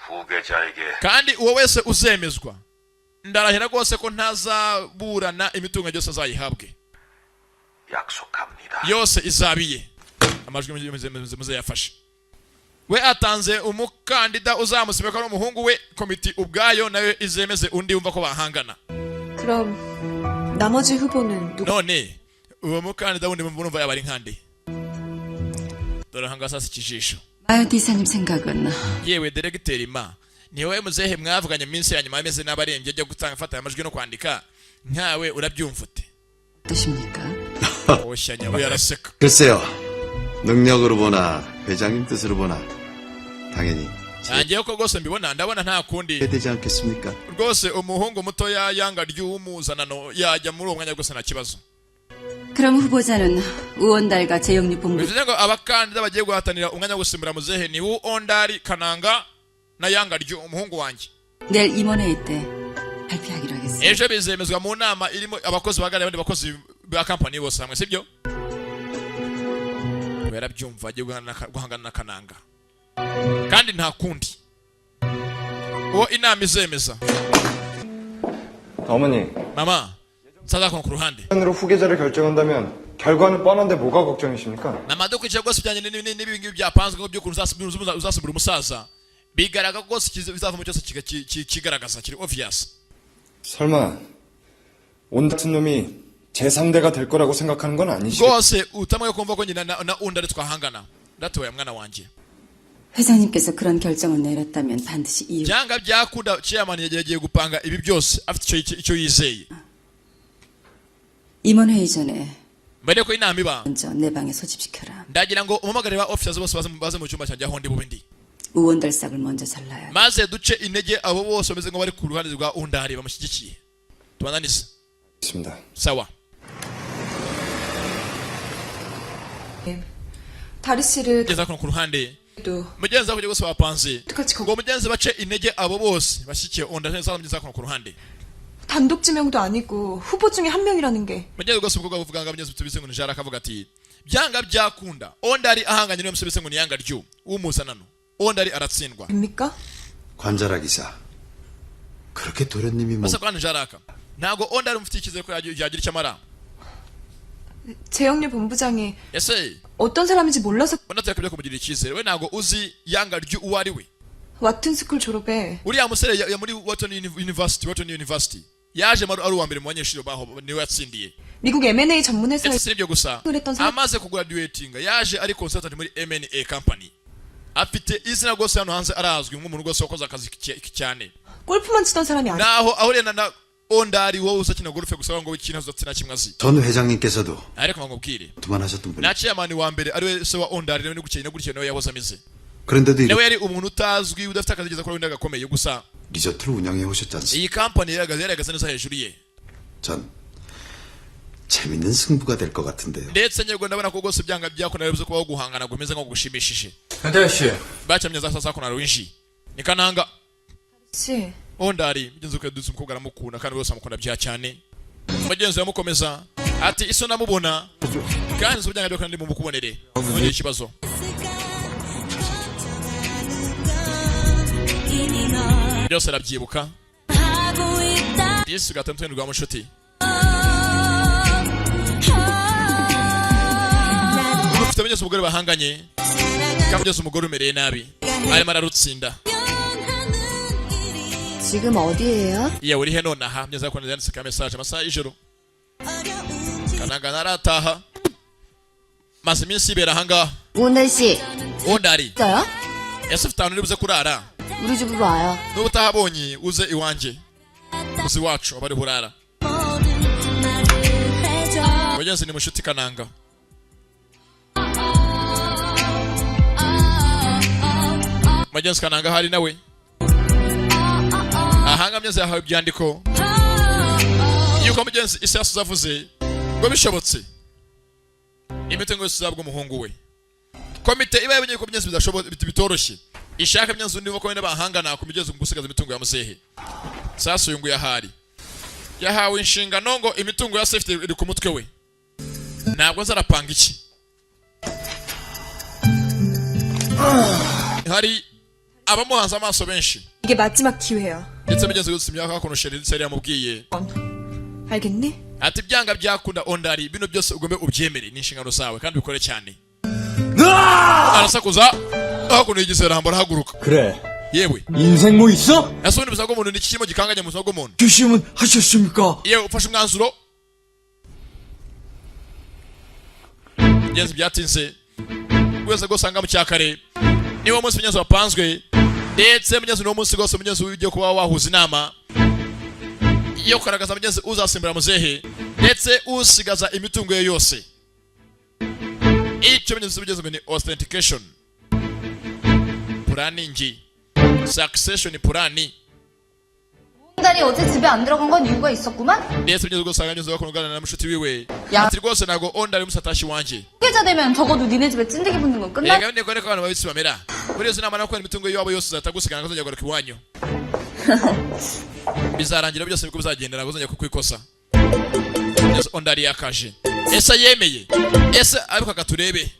후계자에게 Kandi uwo wese uzemezwa, ndarahira rwose ko ntazaburana, imitungo yose azayihabwe. 약속합니다. Yose izabiye. Amajwi muze yafashe we atanze umukandida uzamusiba ko ari umuhungu we, komiti ubwayo nayo izemeze undi wumva ko bahangana. 그럼 나머지 후보는 누가 None uwo mukandida wundi murumva yaba ari nkande? Dore ahangaha sasa ikijisho. 마연태 이사님 생각은 Yewe deregiteri ma, ni wowe muzehe mwavuganye iminsi ya nyuma ameze n'abarembye, ajya gutanga afata amajwi no kwandika, nkawe urabyumva ute? 어떠십니까? Oshyanya we araseka. 글쎄요. 능력으로 보나 회장님 뜻으로 보나 당연히 Nangewe ko rwose mbibona, ndabona nta kundi 해야 되지 않겠습니까? rwose umuhungu mutoya yanga ry'umuzanano yajya muri uwo mwanya, rwose nta kibazo. 그럼 후보자는 우원달과 재영리 본부 Bivuze ngo abakandida bagiye guhatanira umwanya wo gusimbura muzehe ni wu Ondari Kananga na Yanga ryu umuhungu wanjye. 내일 임원회의 때 발표하기로 하겠습니다. Ejo bizemezwa mu nama irimo abakozi bahagarariye abandi bakozi ba kampani bose hamwe, sibyo? Barabyumva, agiye guhangana na Kananga kandi nta kundi uwo inama izemeza. 어머니, Mama, nsaza ku ruhande. 으로 후계자를 결정한다면 결과는 뻔한데 뭐가 걱정이십니까? Mama, dukurikije rwose ibijyanye n'ibi ngibi byapanzwe ngo by'ukuntu uzasimbura umusaza, bigaragara rwose bizavamo cyose kigaragaza kiri obvious. 설마 온 같은 놈이 제 상대가 될 거라고 생각하는 건 아니시죠? Rwose utamwe kumva ko nyina na undi ari twahangana, ndatoya mwana wanjye. 회장님께서 그런 결정을 내렸다면 반드시 이유 Byanga byakunda chairman yagiye gupanga ibi byose afite icyo yizeye. 임원회의 전에 Mbere ko inama iba, 먼저 내 방에 소집시켜라. ndagira ngo umuhamagare ba officers bose baze mu cyumba cyanjye aho ndi bube ndi. 우원달 싹을 먼저 잘라야 돼. Maze duce intege abo bose bameze nk'abari ku ruhande rwa Undari bamushyigikiye, tubananize. 있습니다. Sawa. 다리 씨를 Ngeza kuno ku ruhande, 또 mugenzi wawe bose bapanze 똑같이 ngo mugenzi bace intege abo bose bashyigikiye Undari. Sasa mugeza kuno ku ruhande. 단독 지명도 아니고 후보 중에 한 명이라는 게 Mugenzi rwose umukobwa uvuga ngo mugenzi tubise ngo ni Jara, akavuga ati byanga byakunda Ondari ahanganye niwe musubise ngo ni Yanga ryu w'umuzanano, Ondari aratsindwa. 됩니까? 관자락 이사. 그렇게 도련님이 뭐 Basa kwa Jaraka, ntago Ondari umufitiye icyizere ko yagira icyo amara? 재영류 본부장이 Ese 어떤 사람인지 몰라서 ubona tuyakabye kumugirira icyizere? We ntago uzi Yanga ryu uwo ari we. 와튼 스쿨 졸업에 Uriya musore ya muri Wharton University, Wharton University yaje ari uwa mbere mu banyeshuri baho, niwe yatsindiye. 미국 M&A 전문 회사에 Ndetse si ibyo gusa, 했던 사람 amaze kugraduatinga yaje ari consultant muri M&A company, afite izina rwose hano hanze, arazwi nk'umuntu rwose wakoze akazi cyane. 골프만 치던 사람이 아니 Naho ahuriye na Ondari, wowe uzakina golf gusa ngo wikina uzatsinda kimwe azi. 전 회장님께서도 Ariko ngo nkubwire, 두만하셨던 분이 na chairman wa mbere ariwe se wa Ondari nawe ni gutya nawe yahoze ameze. 그런데도 Nawe 이렇게 yari umuntu utazwi, udafite akazi ageze kuri wenda gakomeye gusa. 리조트를 운영해 오셨지 않습니까? Iyi company yarahagaze neza hejuru ye. 전 재밌는 승부가 될 것 같은데요. Ndetse nyego ndabona ko rwose byanga byakunda bivuze kubaho guhangana kumeze nko gushimishije. 현태현 씨, Bacamye za sasa kuna winshi ni Kananga. 씨 Ondari mugenzi we dutse umukobwa aramukunda kandi bose amukunda bya cyane. Mugenzi yamukomeza ati iso namubona kandi nzi byanga byakunda ndi mumukubonere, ntugire ikibazo. Byose arabyibuka disi gatatu rwa mushuti ufite mugenzi umugore bahanganye, kandi mugenzi umugore umereye nabi arimo ararutsinda. 지금 어디에요? Yewe, uri he nonaha? Mugeze ko yanditse ka message amasaha y'ijoro. Kananga ntarataha, maze iminsi yibera ahangaha. 오늘 씨 Ondari, 있어요? ese ufite ahantu uri buze kurara? 우리 집으로 와요. Nuba utahabonye uze iwanjye, uze iwacu aba ariho urara. Mugenzi ni mushuti Kananga. Mugenzi Kananga hari nawe ahanga mugenzi yahawe ibyandiko yuko mugenzi isi yasuze avuze ngo bishobotse imitungo yose izabwa umuhungu we. Komite iba yabonye ko mugenzi bitoroshye, ishaka mugenzi undi ko wenda bahangana ku mugezi mu gusigaza imitungo ya muzehe. Sasa uyu nguyu ahari yahawe inshingano ngo imitungo ya safety iri ku mutwe we, ntabwo azi arapanga iki. Hari abamuhanze amaso benshi. 이게 마지막 기회야. Ndetse mugenzi wese imyaka hakuno sheri ndetse yari yamubwiye 알겠니? ati byanga byakunda Ondari, bino byose ugombe ubyemere, ni inshingano zawe kandi ubikore cyane. Arasakuza hakuno yigize rambo arahaguruka. 그래. Yewe. 인생 뭐 있어? Ese ubundi ubuzima bw'umuntu ni iki kirimo gikanganye mu buzima bw'umuntu? 결심은 하셨습니까? Yewe, ufashe umwanzuro? Ngenzi, byatinze rwose rwose. Usanga mu cyakare niwo munsi munyenzi wapanzwe, ndetse munyenzi niwo munsi rwose munyenzi ugiye kuba wahuza inama yo kugaragaza munyenzi uzasimbura muzehe, ndetse usigaza imitungo ye yose. Icyo munyenzi bugeze ngo ni authentication planning, succession plan. 달이 어제 집에 안 들어간 건 이유가 있었구만? Ndetse munyenzi rwose usanga munyenzi bakunda kuganira na mushuti wiwe. Ya. Ati rwose ntabwo onda ari umusatashi wanjye. 후계자 되면 적어도 니네 집에 찐득이 붙는 건 끝나. Yega, niko niko abantu babisi bamera. Muri izo nama nakora imitungo yabo yose uzatagusigana akazajya kugaruka iwanyu, bizarangira byose niko bizagenda, ntabwo uzongera kukwikosa. Yes, onda ari yakaje. Ese yemeye? Ese abikoka? Turebe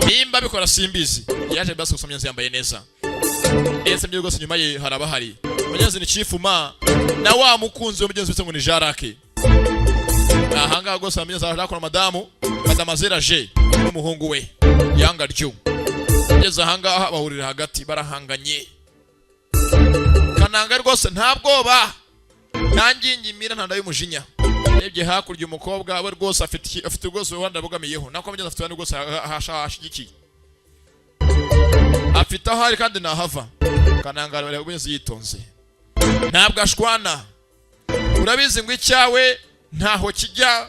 nimba abikora, simbizi. Yaje basi gusa munyenzi yambaye neza, ndetse byo rwose nyuma ye haraba hari munyenzi ni chief ma na wa mukunzi we mugenzi witse ngo ni Jarake. Ahangaha rwose munyenzi arakora madamu Madamazera J n'umuhungu we Yanga Ryu. Ngeze ahangaha bahurira hagati, barahanganye. Kananga rwose nta bwoba, nta ngingimira, nta y'umujinya. Urebye hakurya umukobwa we rwose afite rwose uruhande abogamiyeho, nako mugenzi afite uruhande rwose ahashyigikiye, afite aho ari kandi ntahava. Kananga areba mugenzi yitonze, ntabwo ashwana. Urabizi ngo icyawe ntaho kijya,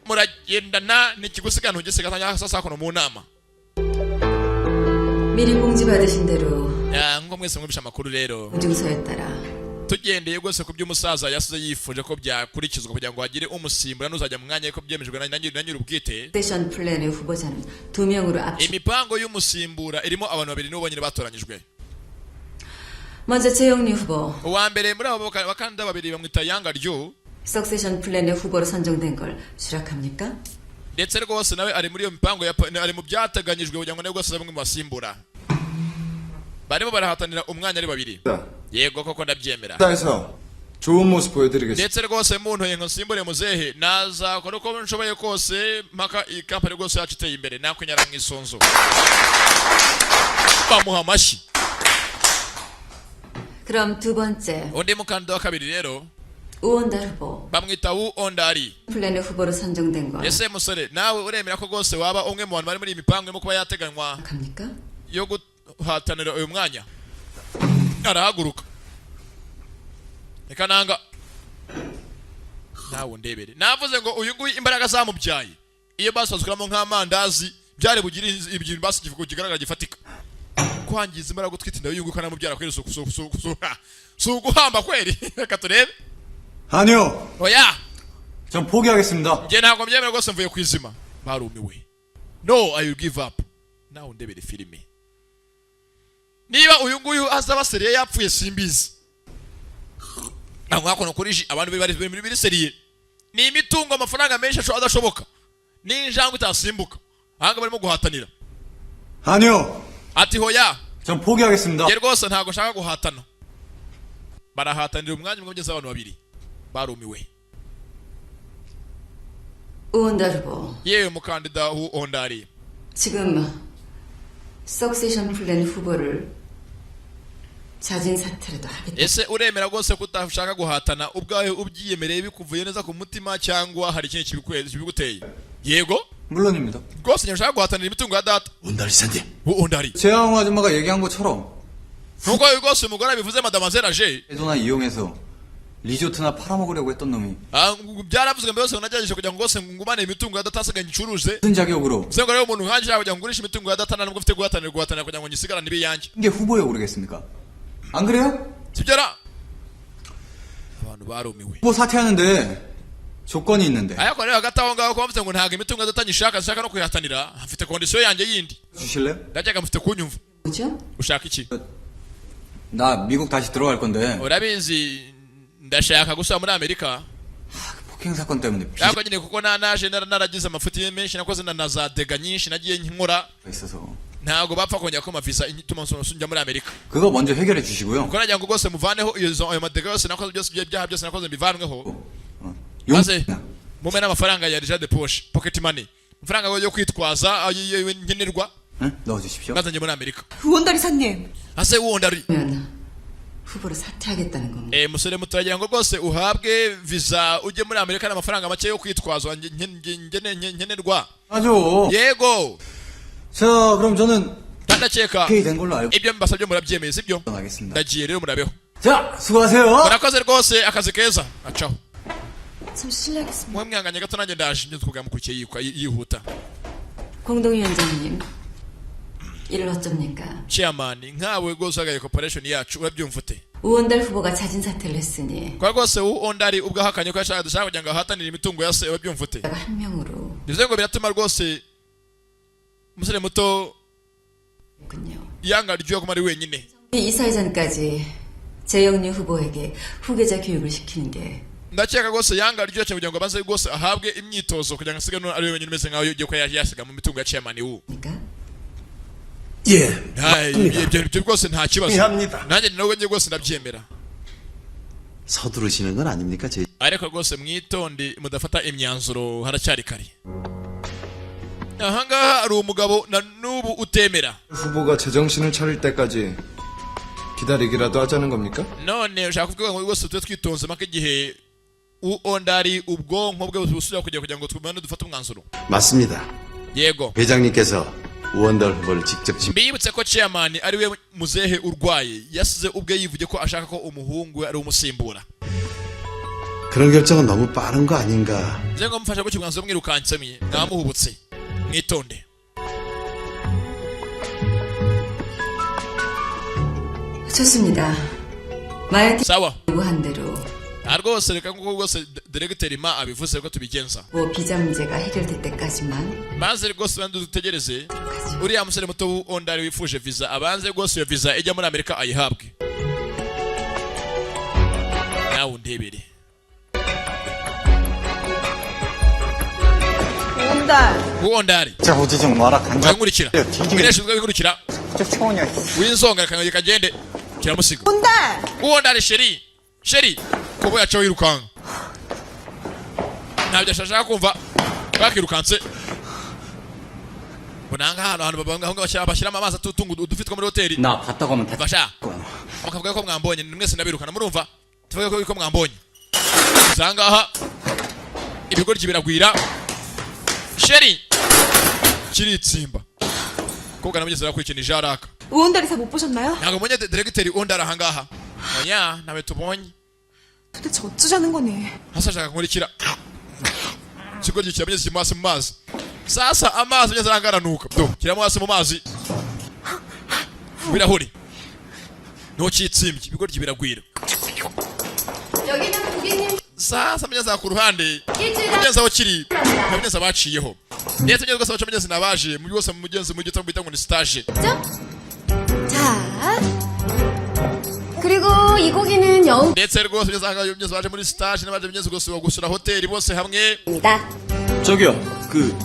muragendana, ntikigusiga ntugisiga. Sasa hakuno mu nama. 미리 공지 받으신 대로 Ya, nk'uko mwese mwumvishe amakuru rero, 보증서에 따라 tugendeye rwose ku by'umusaza yasize yifuje ko byakurikizwa kugira ngo hagire umusimbura n'uzajya mu mwanya ko byemejwe na nyir'ubwite. 세션 플랜의 후보자는 두 명으로 압축. Imipango y'umusimbura irimo abantu babiri, nibo bonyine batoranyijwe. 먼저 최영리 후보 Uwa mbere muri abo bakandida babiri bamwita Yanga Ryu. 석세션 플랜의 후보로 선정된 걸 수락합니까? Ndetse rwose nawe ari muri iyo mipango ari mu byateganyijwe kugira ngo nawe rwose abe umwe mu basimbura. Barimo barahatanira umwanya ari babiri. Yego koko, ndabyemera. 회사에서 좋은 모습 보여드리겠습니다. Ndetse rwose muntoye ngo nsimbure muzehe, nazakora uko nshoboye kose mpaka iyi kampani rwose yacu iteye imbere, nakwinyara mu isunzu. Bamuha amashyi. 그럼 두 번째 Undi mukandida wa kabiri rero 우원달 후보 bamwita Wu Ondari. 플랜의 후보로 선정된 걸 Ese musore, nawe uremera ko rwose waba umwe mu bantu bari muri iyi mipango irimo kuba yateganywa 합니까? yo guhatanira uyu mwanya? Arahaguruka. Reka nanga nawe undebere, navuze ngo uyu nguyu imbaraga zamubyaye iyo basi bazikuramo nk'amandazi byari bugire ibintu basi kigaragara gifatika. Kwangiza imbaraga utwite inda y'uyu nguyu ukanamubyara kweri, si uguhamba kweri? Reka turebe. 아니요. Oya. 전 포기하겠습니다. Njye ntabwo mbyemera rwose, mvuye ku izima. Barumiwe. No, I will give up. Nawe undebere filime, niba uyu nguyu azaba sérieux yapfuye simbizi. Ntabwo hakuno kuri ji abantu bari bari biri sérieux, ni imitungo, amafaranga menshi adashoboka n'injangwe itasimbuka. Ahanga barimo guhatanira. 아니요. Ati hoya. 전 포기하겠습니다. Njye rwose ntabwo nshaka guhatana. Barahatanira umwanya umwe ugeze abantu babiri, barumiwe. 우원달 후보 Yewe mukandida Wu Ondari, 지금 석세션 플랜 후보를 자진 사퇴라도 하겠다. Ese uremera rwose ko utashaka guhatana ubwawe, ubyiyemereye bikuvuye neza ku mutima, cyangwa hari ikindi kibiguteye? Yego. 물론입니다. Rwose njye nshaka guhatanira imitungo ya data. 온다리 이사님. Wu Ondari, 재앙 아줌마가 얘기한 것처럼 nkuko rwose umugore abivuze, Madamazera Je, 돈나 이용해서 리조트나 팔아먹으려고 했던 놈이 byaravuzwe mbere yose ngo nagerageje kugira ngo rwose ngumane imitungo ya data asigaye nyicuruze. 무슨 자격으로 Bivuze ngo rero umuntu nkanjye ushaka kugira ngo ngurishe imitungo ya data nta nubwo mfite guhatanira kugira ngo nyisigarane ibe iyanjye. 이게 후보에 오르겠습니까? 안 그래요? Sibyo ra? Abantu barumiwe. 후보 사퇴하는데 조건이 있는데 Ariko rero hagati aho ngaho kuba mvuze ngo ntabwo imitungo ya data nyishaka, nshaka no kuyihatanira, mfite condition yanjye yindi. 주실래요? Ndakeka mufite kunyumva. 뭐죠? Ushaka iki? 나 미국 다시 들어갈 건데 Urabizi, ndashaka gusubira muri Amerika. 폭행 사건 때문에 Ariko nyine kuko naje naragize amafuti menshi nakoze na za dégâts nyinshi nagiye nkora, 비자가 있어서 ntabwo bapfa kongera kumpa visa ituma njya muri Amerika. 그거 먼저 해결해 주시고요. Kuko nagira ngo rwose muvaneho ayo ma dégâts yose nakoze, byose ibyaha byose nakoze mbivanweho, 용 maze mumpe n'amafaranga ya argent de poche, pocket money, amafaranga yo kwitwaza ayo nkenerwa. 응? 넣어주십시오. Maze njye muri Amerika. 우원다리 사님. Ase wundi 면 후보로 사퇴하겠다는 겁니다. Musore muto, uragira ngo rwose uhabwe visa ujye muri Amerika n'amafaranga make yo kwitwazwa nkenerwa? 맞아. Yego. 자, 그럼 저는 Ndakeka 오케이 된 걸로 알고 ibyo mbasabye murabyemeye, sibyo? 하겠습니다. Ndagiye rero, murabeho. 자, 수고하세요. Murakoze rwose, akazi keza. Acaho. 잠시 실례하겠습니다. Mwe mwihanganye gato, nanjye ndaje. Ibyo twamukurikiye yiruka yihuta. 공동위원장님, 이를 어쩝니까? Chairman, nkawe rwose uhagarariye corporation yacu, urabyumva ute? 우원달 후보가 자진 사퇴를 했으니 Kwa rwose undi ubwo ahakanye ko yashaka dushaka kugira ngo ahatanire imitungo ya se, urabyumva ute? 한 명으로 Bivuze ngo biratuma rwose umusore muto 군요. yanga ryo kuma ari wenyine. 이사회전까지 재영류 후보에게 후계자 교육을 시키는 게 Ndakeka rwose yanga ryo cyane kugira ngo abanze rwose ahabwe imyitozo kugira ngo asige ari wenyine umeze nkaho ugiye kuba yasiga mu mitungo ya chairman wu. 그러니까 예, Ibyo rwose nta kibazo. 합니다. Nanjye nawe njye rwose ndabyemera. 서두르시는 건 아닙니까, 제 Ariko rwose mwitonde, mudafata imyanzuro, haracyari kare. Ahangaha hari umugabo na n'ubu utemera. 후보가 제정신을 차릴 때까지 기다리기라도 하자는 겁니까? None ushaka kuvuga ngo rwose tube twitonze mpaka igihe uondari ubwonko bwe busubira kugira ngo tubone dufate umwanzuro? 맞습니다. Yego. 회장님께서 우원달 후보를 직접 지 Mbibutse ko chairman ari we muzehe urwaye, yasize ubwe yivuge ko ashaka ko umuhungu we ari umusimbura. 그런 결정은 너무 빠른 거 아닌가. Nze ngo mufashe gutya umwanzuro mwirukanse, mwamuhubutse. Mwitonde. 좋습니다. 마여티 Sawa. 요구한 대로 Nta rwose, reka nkuko rwose directeur Ma abivuze ko tubigenza. 뭐 비자 문제가 해결될 때까지만 Maze rwose banze dutegereze 가죠. uriya musore muto w'ondari wifuje visa, abanze rwose iyo visa ijya muri Amerika ayihabwe. Nawe undebere. 우원달. Wondari. 자, 오지 좀 마라. 간장. Nkurikira. 뒤지게. Mwene nkurikira. 진짜 초원이야. Winzonga kanyoye kagende kiramusiga. 우원달. Wondari, chérie, chérie. Kobo yacaho yirukanka, ntabyo ashaka kumva, bakirukanse. Mbona ahangaha ahantu aho ngaho bashyiramo amazi atunga udufi two muri hoteli. 나 봤다고 하면 다 Basha 거야. bakavuga ko mwambonye mwese, ndabirukana. Murumva, tuvuge ko mwambonye. Gusa ahangaha ibigoryi biragwira. Chérie kiritsimba kobwa na mugezi arakurikira ijaraka. 우원달 이사 못 보셨나요? Ntabwo mbonye directeur undi ari ahangaha. Oya, ntawe tubonye. 도대체 어쩌자는 거니? Hasi ashaka nkurikira ikigoryi kiramugeze kirimo hasi mu mazi. Sasa amazi mugezi arangaranuka do kiramo hasi mu mazi birahuri ntukitsimbye. Ibigoryi biragwira. 여기는 고객님 Sasa mugezi ku ruhande 일주일에 mugenzi aho kiri nka mugenzi baciyeho ndetse mugenzi rwose baca mugenzi nabaje mu byose mugenzi mu gitabo bita ngo ni stage. 자 그리고 이 고기는 여우입니다. Ndetse rwose mugenzi ahangaha mugenzi baje muri stage n'abaje mugenzi rwose gusura hoteli bose hamwe. 저기요. 그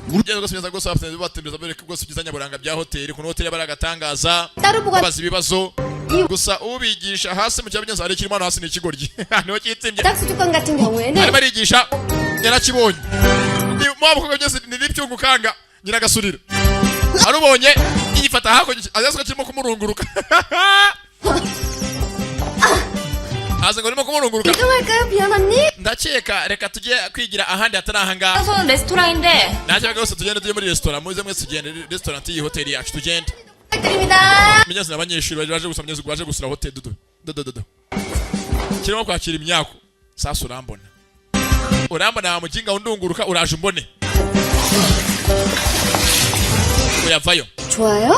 Mugenzi rwose mugenzi rwose bafite batembereza bereka rwose ibyiza nyaburanga bya hoteli, ukuntu hoteli aba ari agatangaza. 따로 보관 babaza ibibazo gusa, ubigisha hasi mu cyabugezi hari kirimo hano hasi ni ikigoryi niho kitsimbye. 바닥 수족관 같은 경우에는 Arimo arigisha yarakibonye. Ni mu bikorwa byose ni n'ibyungukanga nyiragasurira arubonye yifata hakurya azaza kirimo kumurunguruka aza ngo arimo kumurunguruka. 이동할까요, 비연 언니? Ndakeka reka tujye kwigira ahandi hatari ahangaha. 장소는 레스토랑인데 Ntacyo rwose, tugende tujye muri resitora. Muze mwese tugende resitora y'iyi hoteli yacu, tugende. 부탁드립니다. Mugenzi n'abanyeshuri baje gusa mugenzi baje gusura hoteli. Dudu dudu dudu kirimo kwakira imyako. Sasa urambona, urambona wa mukinga undunguruka, uraje umbone uyavayo. 좋아요?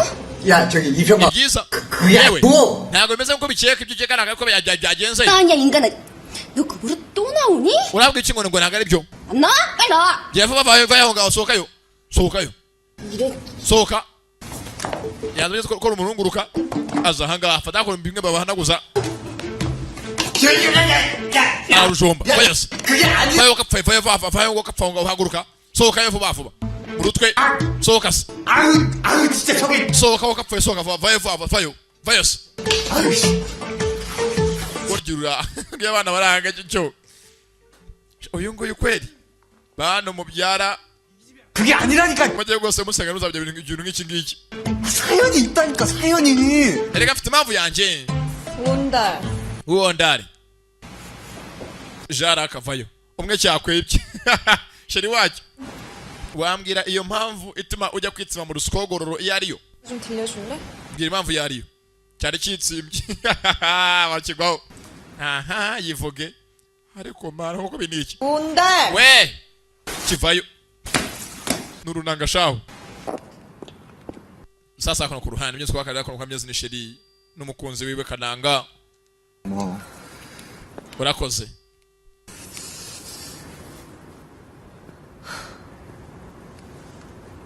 야, 저기 이병아. Ni byiza. 그게 Yewe, 뭐? ntabwo bimeze nk'uko bikeka, ibyo ukeka ntabwo ariko byagenze. 아니야 인간아 너 그 무릎 또 나오니? Urabwira iki ngo ntabwo ari byo? 안 나와? 빨리 나와. Gira vuba, vayo, vayo aho ngaho, sohokayo, sohokayo. 이런 Sohoka. Yanze ko rumurunguruka aza ahangaha afata akora bimwe babahanaguza ararujomba. Vayo se, vayo kapfa, vayo vayo vayo ngo kapfa ngo haguruka, sohokayo vuba vuba mu rutwe, sohoka se. 아유, 아유, 진짜 저기. Sohoka wo kapfa, sohoka vuba, vayo vuba, vayo, vayo se. 아유, 씨. Burya ngiyo abana baranga cyo uyu nguyu kweri bano mubyara. 그게 아니라니까. Mujye rwose musenga, ntuzabye ibintu nk'iki ngiki. 사연이 있다니까, 사연이. Erega mfite impamvu yanjye. 온달. Uwondari jara akavayo umwe cyakwibye chéri wacyo. Wambwira iyo mpamvu ituma ujya kwitsima mu ruswogororo iyo ariyo? 좀 들려줄래? Mbwira impamvu iyo ariyo. Cyari kitsimbye bakigwaho. Aha yivuge ariko mara koko ibi ni iki? 온달. We kivayo n'urunanga shaho. Sasa kuno ku ruhande myezi twakarira kuno kwa myezi ni chéri n'umukunzi wiwe Kananga. 뭐 Urakoze.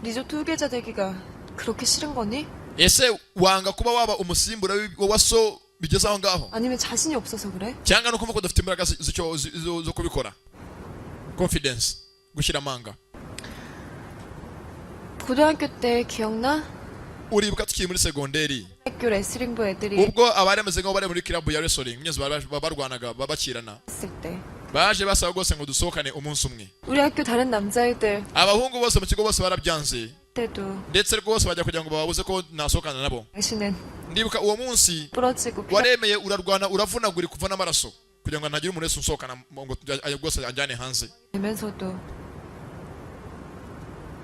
리조트 후계자 되기가 그렇게 싫은 거니? Ese wanga kuba waba umusimbura wa so bigeze aho ngaho? 아니면 자신이 없어서 그래? Cyangwa no kuvuga ko udafite imbaraga zo kubikora, confidence, gushyira amanga? 고등학교 때 기억나? Uribuka tukiri muri segonderi? 학교 레슬링부 애들이 Ubwo abari bameze nk'aho bari muri club ya wrestling myezi, barwanaga bakirana, 했을 때 baje basaba rwose ngo dusohokane umunsi umwe. 우리 학교 다른 남자애들 Abahungu bose mu kigo bose barabyanze, 때도 ndetse rwose bajya kugira ngo bababuze ko nasohokana nabo. 당신은 Ndibuka uwo munsi 부러지고 피 waremeye urarwana, uravunagurika, kuva n'amaraso kugira ngo ntagire umuntu wese unsohokana ngo rwose anjyane hanze. 되면서도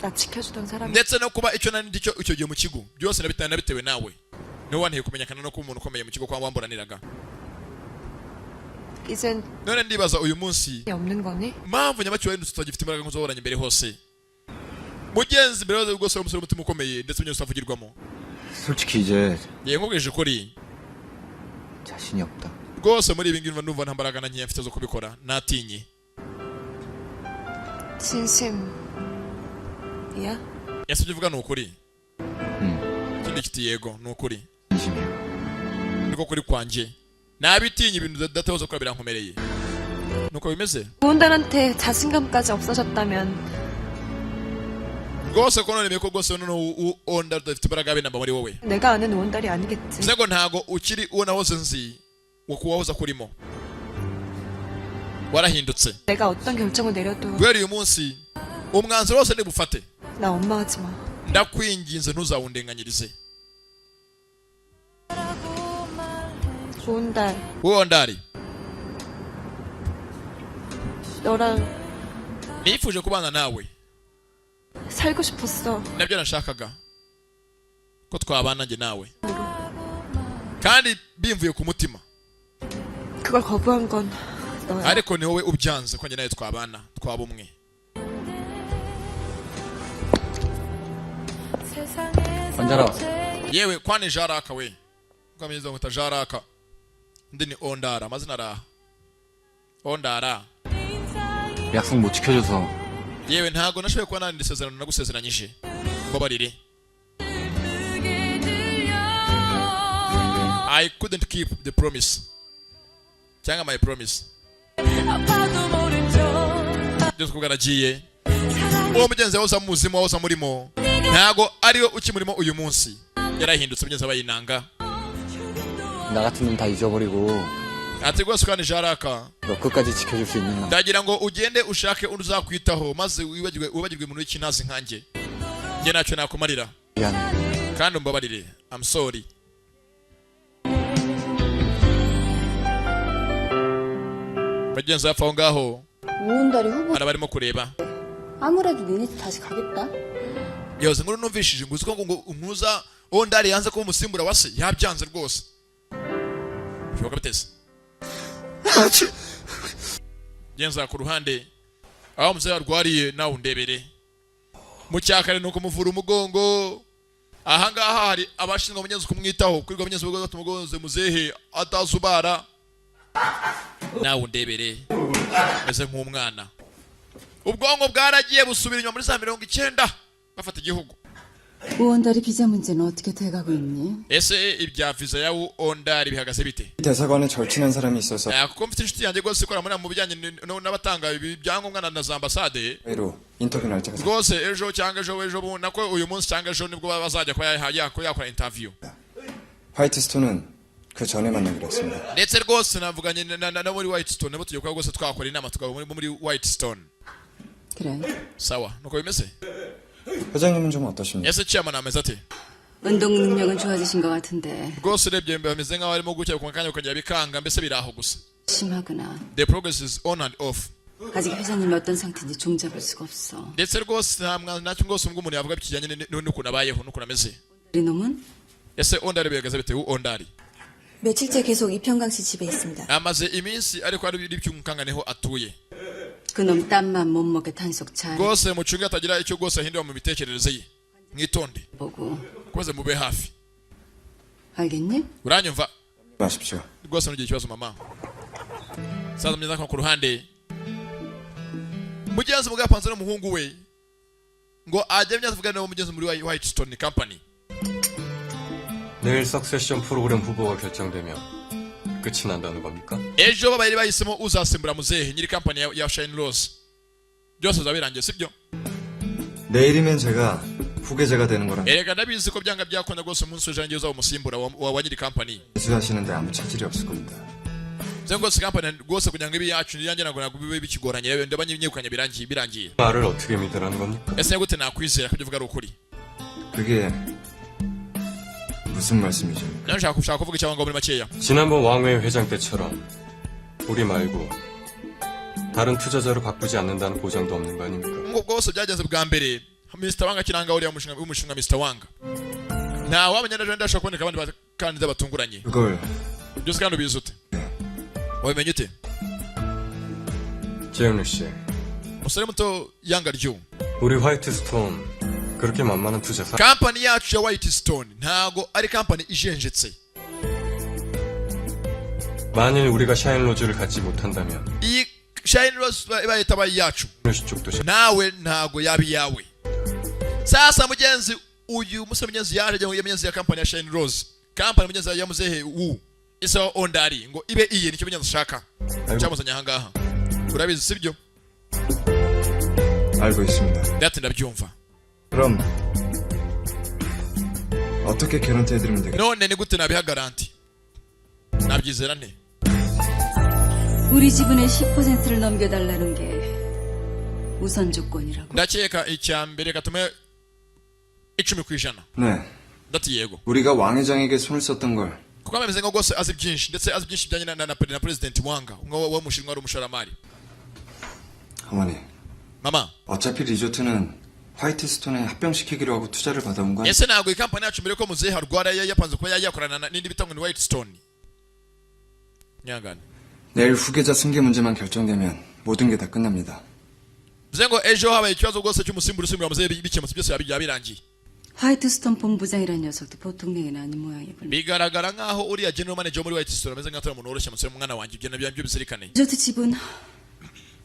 나 지켜주던 사람이 Ndetse no kuba icyo nari ndi cyo icyo gihe mu kigo byose nabitewe nawe. Niwe wanteye kumenyekana no kuba umuntu ukomeye mu kigo kwa wamburaniraga. 이젠 None ndibaza uyu munsi 없는 거니? mpamvu nyabaki wahindutse, utagifite imbaraga nk'izo wahoranye mbere hose. Mugenzi, mbere hose rwose wari umusore w'umutima ukomeye ndetse mugenzi utavugirwamo. 솔직히 이제 Yego, nkubwije ukuri, 자신이 없다. rwose muri ibi ngibi ndumva nta mbaraga na nkeya mfite zo kubikora, natinye. 진심이야? Ese ibyo uvuga ni ukuri? 응. Ikindi kiti yego, ni ukuri. 진심이야. Niko kuri kwanjye, nabitinye. Ibintu datahoze gukora birankomereye, nuko bimeze. 고은달한테 자신감까지 없어졌다면 Rwose ko none ko rwose noneho onda udafite imbaraga abe namba muri wowe, 내가 아는 오은달이 아니겠지. bivuze ngo ntago ukiri uwo nahoze nzi, wo kuwahoze kurimo, warahindutse. 내가 어떤 결정을 내려도 Guhera uyu munsi umwanzuro wose nibufate, 나 원망하지 마. ndakwinginze ntuzawundenganyirize. 고은달, Wowe ndari, 너랑 nifuje kubana nawe. 살고 싶었어. Nabyo nashakaga ko twabana njye nawe, kandi bimvuye ku mutima. 그걸 거부한 건 너야. Ariko ni wowe ubyanze ko njye nawe twabana, twaba umwe. 관자라. Yewe kwani Jaraka we, kwamenyeza ngo Jaraka, ndi ni Ondara, amazina araha Ondara. 약속 못 지켜줘서 Yewe, ntago nashoboye kuba nandira isezerano nagusezeranyije, mbabarire. I couldn't keep the promise, cyangwa my promise. Byose kubwo aragiye. Uwo mugenzi wahoze amuzimo, wahoze amurimo, ntago ariwe ukimurimo uyu munsi, yarahindutse. Mugenzi aba yinanga. 나 같은 놈 다 잊어버리고 Ati rwose kandi Jaraka, 너 끝까지 지켜줄 수 있는 남 ndagira ngo ugende ushake undi uzakwitaho, maze wibagirwe umuntu w'ikintazi nkanjye. Njye ntacyo nakumarira. 미안해. Kandi umbabarire, I'm sorry. Bagenzi hafi aho ngaho 우온달이 후보 hari abarimo kureba. 아무래도 니네 집 다시 가겠다. Yoze nkuru numvishije ngo uzi ko ngo umpuza Ondari yanze kuba umusimbura wa se, yabyanze rwose. Bishoboka biteze genza ku ruhande aho umuzehe arwariye, nawe undebere mu cyakare ni ukumuvura umugongo. Ahangaha hari abashinzwe mugenzi kumwitaho kuri mugenzi bwo umugongo, muzehe atazubara. Nawe undebere meze nk'umwana, ubwonko bwaragiye busubira inyuma muri za 90 bafata igihugu. 우온달이 비자 문제는 어떻게 돼가고 있니? Ese ibya viza ya Ondari bihagaze bite? 대사관에 절친한 사람이 있어서 Kuko mfite inshuti yanjye rwose ikora muri mu bijyanye n'abatanga ibi byangombwa na za ambasade. 로 인터뷰 날짜가 Rwose ejo cyangwa ejo ejo bundi, nako uyu munsi cyangwa ejo nibwo bazajya kuba yakora interview. 화이트스톤은 그 전에 만나기로 했습니다. Ndetse rwose navuganye na muri Whitestone nabo, tugiye kuba rwose twakora inama tukaba muri Whitestone. 그래. Sawa, nuko bimeze. 회장님은 좀 어떠십니까? Ese chairman ameze ate? 운동 능력은 좋아지신 것 같은데 Rwose urebye bameze nk'aho arimo gukira ku kanya ukongera bikanga, mbese biri aho gusa. 심하구나. The progress is on and off. 아직 회장님이 어떤 상태인지 종잡을 수가 없어. Ndetse rwose nta mwa ntacyo rwose ubwo umuntu yavuga kijyanye n'ukuntu abayeho n'ukuntu ameze. 우리 놈은 Ese Ondari bihagaze bite? U Ondari 며칠째 계속 이평강 씨 집에 있습니다. amaze iminsi ariko ari iby'umukanganeho atuye. 그놈 땀만 못 먹게 단속 잘 Rwose mucunge atagira icyo rwose ahindura mu mitekerereze ye, mwitonde. 보고 Rwose mube hafi. 알겠니? Uranyumva? 마십시오. Rwose ntugire ikibazo, mama. Saza mwiza ko ku ruhande mugenzi mugabo yapanze n'umuhungu we ngo ajye myaza avugane n'uwo muri Whitestone Company. 내일 succession 프로그램 후보가 결정되면 끝이 난다는 겁니까? Ejo babaye bahisemo uzasimbura muzehe nyiri company ya Shine Rose, byose bizaba birangiye, sibyo? 내일이면 제가 후계자가 되는 거라 Erega ndabizi ko byanga byakunda rwose umunsi w'ejo ngiye uzaba umusimbura wa nyiri company. 매수하시는데 아무 차질이 없을 겁니다. Bivuze ngo rwose company rwose kugira ngo ibe iyacu yanjye ntabwo bibe bikigoranye, rero ndaba nyegukanye birangiye birangiye. 말을 어떻게 믿으라는 겁니까? Ese gute nakwizera ko ibyo uvuga ari ukuri? 그게 무슨 말씀이죠? Nawe nshaka kuvuga icyawe ngo muri makeya. 지난번 왕회 회장 때처럼 우리 말고 다른 투자자로 바꾸지 않는다는 보장도 없는 거 아닙니까? Ngo bwose byagenze bwa mbere Mr Wanga kiranga uriya mushinga w'umushinga Mr Wanga, nta wamenya n'ejo ndashobora kuboneka abandi bakandida batunguranye. 그걸 Byose kandi ubizi ute? Wabimenye ute? 재현우 씨, Musore muto yanga ryu, 우리 화이트스톤 그렇게 만만한 투자사 kampani yacu ya White Stone ntago ari kampani ijenjetse. 만일 우리가 샤인로즈를 갖지 못한다면 Iyi Shine Rose ibaye itabaye iyacu, 재현우 씨 쪽도 nawe ntago yaba iyawe. Sasa mugenzi, uyu musore mugenzi yaje ajya mu mugenzi ya kampani ya Shine Rose, kampani mugenzi ya muzehe wu isa Ondari, ngo ibe iye, nicyo mugenzi ashaka cyamuzanye aha ngaha. Urabizi, sibyo? 알고 있습니다. Ndati ndabyumva. 그럼 어떻게 개런티 해드리면 되겠? None ni gute nabiha garanti, nabyizera nte? 우리 지분의 10%를 넘겨달라는 게 우선 조건이라고. Ndakeka icya mbere katume 10%. 네, Ndati yego. 우리가 왕 회장에게 손을 썼던 걸 Kuko ameze nka rwose azi byinshi, ndetse azi byinshi bijyanye na president Wanga umwe wo mushinwa wari umushoramari. 어머니, Mama, 어차피 리조트는 화이트스톤에 합병시키기로 하고 투자를 받아온 거 아니에요? Ese ntabwo iyi kampani yacu mbere ko muzehe arwara yari yapanze kuba yakorana n'indi bita ngo ni White Stone nyangane? 내일 후계자 승계 문제만 결정되면 모든 게 다 끝납니다. Bivuze ngo ejo habaye ikibazo rwose cy'umusimbura usimbura muzehe bikemutse, byose byaba birangiye. 화이트스톤 본부장이라는 녀석도 보통 냉이는 아닌 모양이군. Bigaragara nkaho uriya general manager wo muri White Stone ameze nkaho atari umuntu woroshye. Musore mwana wanjye, ibyo nabyo bizirikane. 리조트 지분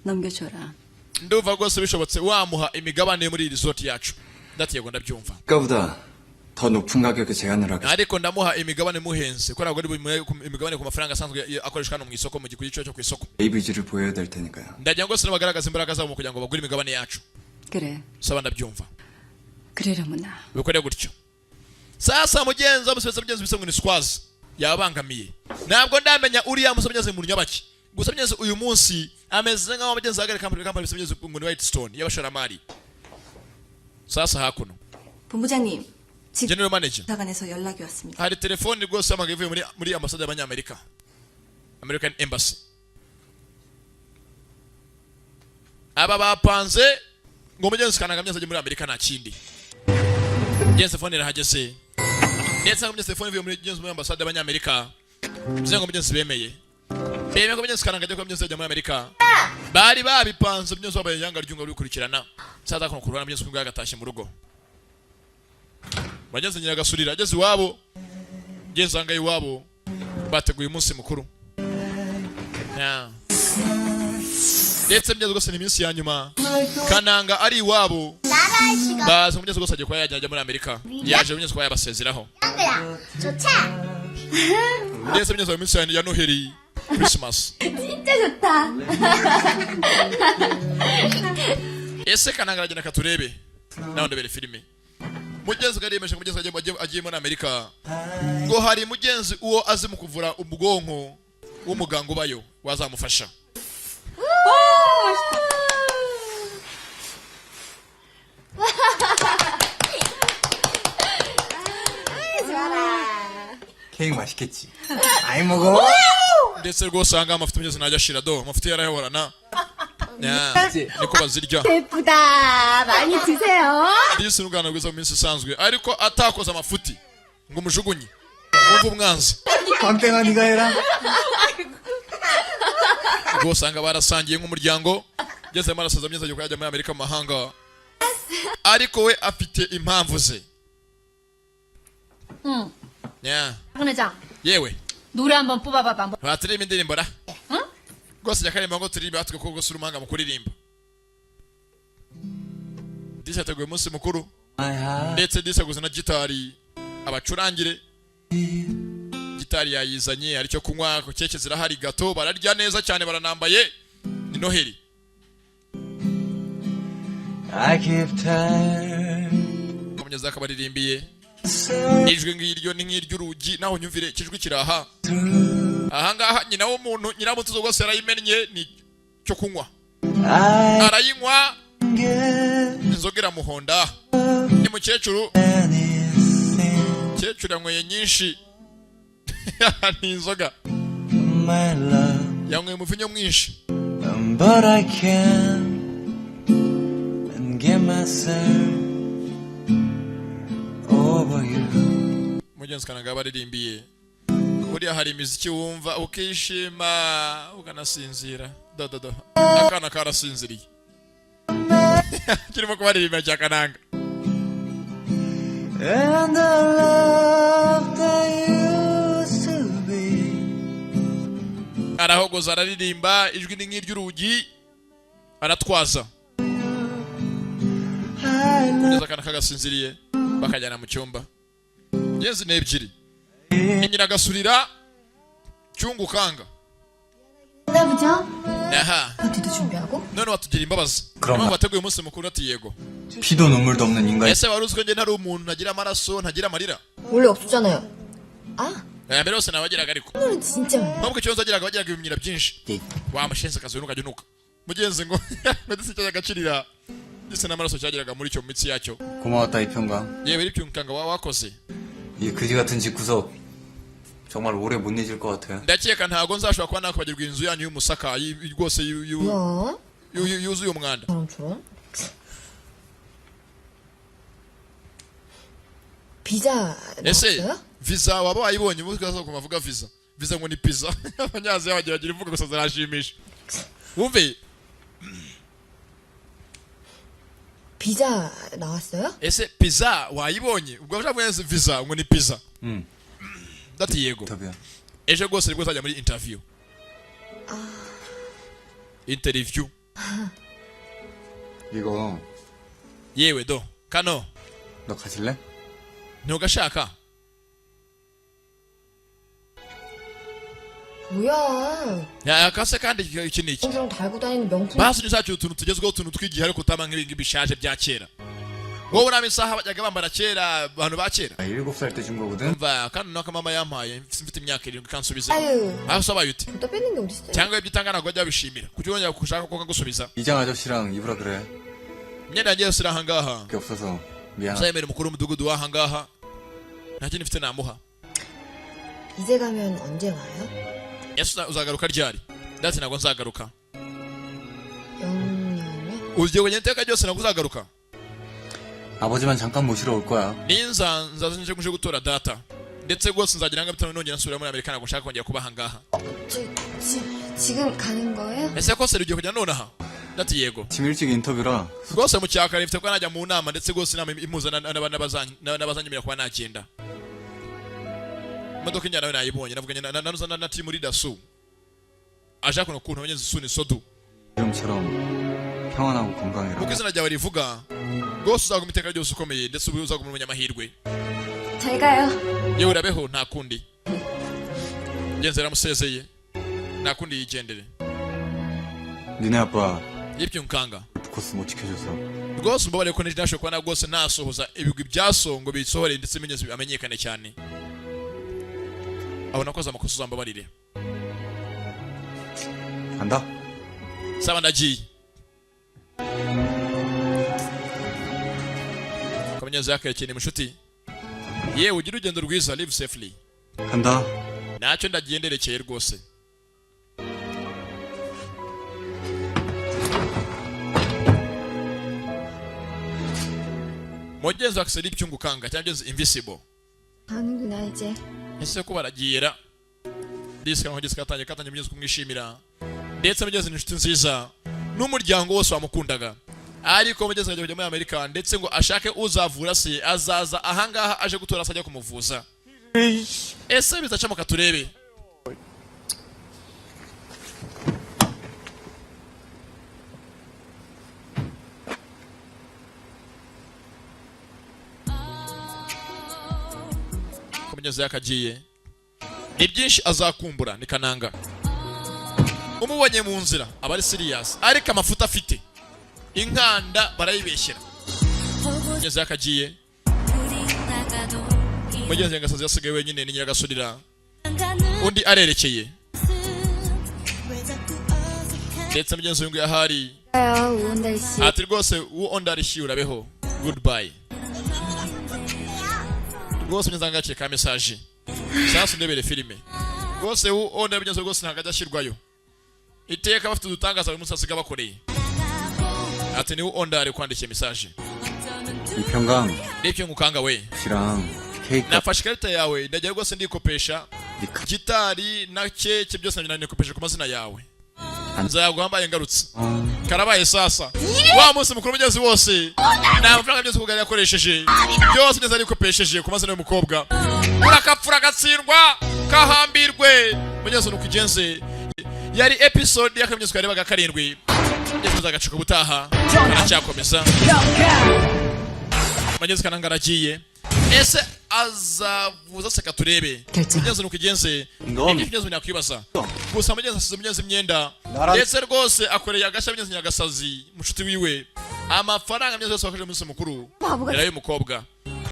넘겨줘라. Ndumva rwose bishobotse wamuha imigabane muri iyi resort yacu. Ndati yego, ndabyumva. 가보다 더 높은 가격에 제안을 하겠습니다. Ariko ndamuha imigabane muhenze, ko ntabwo ari bumuhe imigabane ku mafaranga asanzwe akoreshwa hano mu isoko, mu giciro cyo ku isoko. ABG를 보여야 될 테니까요. Ndagira ngo rwose bagaragaze imbaraga zabo mu kugira ngo bagure imigabane yacu. 그래. Saba, ndabyumva. 그래라무나. Bikore gutyo. Sasa mugenzi amusubitse mugenzi bisa ngo ni squazi yabangamiye, ntabwo ndamenya uriya musore mugenzi mu nyabaki. Gusa mugenzi uyu munsi ameze nkaho mugenzi ahagarika company bisa mugenzi ngo ni White Stone y'abashoramari. Sasa hakuno, 본부장님, 지금 general manager, 부사관에서 연락이 왔습니다. hari telefoni rwose yahamagaye ivuye muri ambasade y'abanyamerika, American Embassy. Aba bapanze ngo mugenzi kananga mugenzi ajye muri Amerika, nta kindi. Mugenzi telefone irahageze, ndetse ngo mugenzi telefone ivuye muri mugenzi muri ambasade y'abanyamerika, bivuze ngo mugenzi bemeye ko mugenzi kananga ajya kuba mugenzi ajya muri Amerika. Bari babipanze, mugenzi wabaye yanga ryunga bikurikirana. Saza kuno kurwana mugenzi kumwe agatashye mu rugo, bageze Nyiragasurira ageze iwabo, ngeze ahangaha iwabo bateguye umunsi mukuru. Yeah. Ndetse mugeze rwose ni iminsi ya nyuma Kananga ari iwabo, baza mugeze rwose agiye kuba yajya ajya muri Amerika, yaje mugeze kuba yabasezeraho. 짱구야, 좋지? Ndetse mugeze mu minsi ya Noheli, Christmas. 진짜 좋다. Ese Kananga aragenda katurebe nawe ndebere filime. Mugenzi yariyemeje ngo mugenzi agiye muri Amerika, ngo hari mugenzi uwo azi mu kuvura ubwonko w'umuganga ubayo wazamufasha. 케이크 맛있겠지? 많이 먹어. Ndetse rwose ahangaha amafuti mugeze ntajya ashira do, amafuti yarayahorana. Ya, niko bazirya. 예쁘다. 많이 드세요. Disi n'ubwana bwiza mu minsi isanzwe, ariko atakoze amafuti ngo umujugunye wumve umwanzi. 광땡아 네가 해라. Rwose usanga barasangiye nk'umuryango. Ngeze arasaza myiza agiye kujya muri Amerika mu mahanga, ariko we afite impamvu ze. 응. Ya. 박 회장 Yewe. 노래 한번 뽑아봐봐. 뭐. Baturirimba indirimbo ra rwose, jya karirimba ngo turirimbe batwe, kuko rwose uri umuhanga mu kuririmba. Disi yateguye umunsi mukuru, ndetse disi aguze na gitari abacurangire. Gitari yayizanye, hari icyo kunywa, keke zirahari, gato bararya neza cyane, baranambaye, ni Noheli. I keep time. Umunyeza akabaririmbiye ijwi ngiryo ni nk'iry'urugi, naho nyumvire ikijwi kiraha ahangaha. Nyina w'umuntu nyiramutuzo rwose yarayimennye, ni cyo kunywa arayinywa, inzoga iramuhonda. Ni mukecuru, mukecuru yanyweye nyinshi, ni inzoga. My love, Yanyweye umuvinyo mwinshi. but I can't get myself over you. Mugenzi kananga baririmbiye, buriya hari imiziki wumva ukishima ukanasinzira. Dododo akana karasinziriye kirimo kubaririmba cya kananga. And the love that used to be. Arahogoza, araririmba, ijwi ni nk'iry'urugi, aratwaza kugeza akana kagasinziriye, bakajyana mu cyumba. Ngenzi ni ebyiri, ni nyiragasurira cyungukanga. 보죠. Aha. 파티도 준비하고? None watugira imbabazi? Kurama. Impamvu wateguye umunsi mukuru? Ati yego. 피도 눈물도 없는 인간이 Ese wari uzi ko njye ntari umuntu, ntagira amaraso, ntagira amarira? 원래 없었잖아요. 아, Aya mbere yose nabagiraga, ariko 오늘은 진짜 많네. nubwo ikibazo wagiraga, wagiraga ibimyira byinshi. Wa mushenzi akazi ntukajya unuka mugenzi ngo ndetse cyajyaga kirira ndetse n'amaraso cyageraga muri icyo mu mitsi yacyo. 고마웠다 이평강. Yewe, ibyo waba wakoze. 이 그지 같은 집구석 정말 오래 못 잊을 것 같아. Ndakeka ntabwo nzashobora kuba nakwibagirwa inzu yanyu y'umusaka rwose 뭐야? yuzuye umwanda. 사람처럼? 비자 Ese 나왔어요? visa waba wayibonye? Ubu ukaza kumavuga visa visa ngo ni pizza. Abanyaziya bagira bagira imvugo gusa zirashimisha, wumve. 비자 나왔어요? Ese pizza wayibonye? Ubwo bashaka visa ngo ni pizza. 응. Ndati yego. 인터뷰야. Ejo rwose nibwo uzajya muri interview, interview. 이거 Yewe do kano. 너 가질래? Ntugashaka? 뭐야? Ya, kase kandi iki ni iki? 랑 달고 다니는 명품 Basi uzacu utuntu tugezweho, utuntu tw'igihe, ariko utama nk'ibingibi bishaje bya kera. Wowe uraba isaha bajyaga bambara kera, abantu ba kera. 나 7살 때 준 거거든. Umva kano nako mama yampaye mfite imyaka 7, kansubize. 아유, Aho usabaye ute? 줬다 뺏는 게 어딨어요? Cyangwa ibyo utanga ntabwo bajya babishimira, kuki wongera gushaka ko kagusubiza? 이장 아저씨랑 입으라 그래. Imyenda yanjye yose iri ahangaha. 그게 없어서 미안. Uzayemera umukuru w'umudugudu w'ahangaha, nta kindi mfite namuha. 이제 가면 언제 와요? Ese uzagaruka ryari? Ndati ntabwo nzagaruka. 영영이요? Ugiye kugenda iteka ryose, ntabwo uzagaruka? 아버지만 잠깐 모시러 올 거야. Ninza nzaza nje nje gutora data, ndetse rwose nzagira ngo bitanu nongera nsubira muri Amerika, ntabwo nshaka kongera kuba ahangaha. 저, 지, 지금 가는 거예요? Ese ko seri ugiye kujya nonaha? Ndati yego. 지금 일찍 인터뷰라 Rwose mu cyakare mfite kuba najya mu nama, ndetse rwose inama impuza n'abazanyemerera kuba nagenda. Imodoka injyana nawe nayibonye, navuganye na team leader Su aje kuno kuntu abanyenzi Su ni Sodu. 이름처럼 평안하고 건강해라. Kuko izina ryawe rivuga, rwose uzaguma iteka ryose ukomeye, ndetse ubu uzaguma umunyamahirwe. 잘 가요. Yewe, urabeho. Nta kundi ngenzi, yaramusezeye, nta kundi yigendere. 니네 아빠 Yibye nkanga. 코스 못 지켜줘서 Rwose umbabarire ko ntashobora kuba na rwose nasohoza ibigwi bya so ngo bisohore, ndetse binyuze amenyekane cyane. Aho nakoze amakosa, uzambabarire. 간다. Saba, ndagiye. Kamenyeza yakarekeye, ni mushuti. Yewe, ugire urugendo rwiza, live safely. 간다. Ntacyo, ndagiye, nderekeye rwose. Mugenzi wa Axel ibyungukanga cyangwa mugenzi Invisible. 가는구나 이제. Ese ko baragiyera disi kantu katangiye katangiye mugenzi kumwishimira, ndetse mugenzi ni inshuti nziza n'umuryango wose wamukundaga, ariko mugenzi ajya kujya muri Amerika, ndetse ngo ashake uzavura se, azaza ahangaha aje gutora se, ajya kumuvuza. Ese bizacamuka? Turebe ko mugenzi yakagiye ni byinshi azakumbura. Ni Kananga, umubonye mu nzira aba ari serious, ariko amafuta afite inkanda barayibeshyera. Mugenzi yakagiye, mugenzi Nyagasozi yasigaye wenyine, ni Nyiragasurira, undi arerekeye, ndetse mugenzi we nguyu ahari. 가요 우온달 씨. Ati rwose uwo urabeho, goodbye rwose. Mugenzi agaciro ka message sasa ndebere filime rwose. Uwo mugenzi rwose ntabwo ajya ashyirwayo iteka, bafite udutangaza buri munsi asiga bakoreye. Ati niwe ondari kwandikiye message. 이평강 N'ibyo ngukanga we. 씨랑 케이크 Nafashe ikarita yawe, ndajya rwose ndikopesha gitari na keke, byose nikopesha ku mazina yawe, nzayaguha mbaye ngarutse. Karabaye sasa, wa munsi mukuru mugezi wose nta mafaranga byose kugarira yakoresheje, byose neza arikopesheje ku mazina y'umukobwa. Urakapfura agatsindwa kahambirwe mugezi nuko ugenze. Yari episode y'akamenyetso karebaga karindwi, mugezi agacika ubutaha karacyakomeza. Mugezi Kananga aragiye, ese azavuza seka? Turebe mugenzi nuko ugenze. Ibyo mugenzi nakwibaza gusa, mugenzi asize mugenzi imyenda, ndetse rwose akoreye agashya mugenzi Nyagasazi mushuti wiwe. Amafaranga mugenzi wese wakoresheje umunsi mukuru yari ay'umukobwa.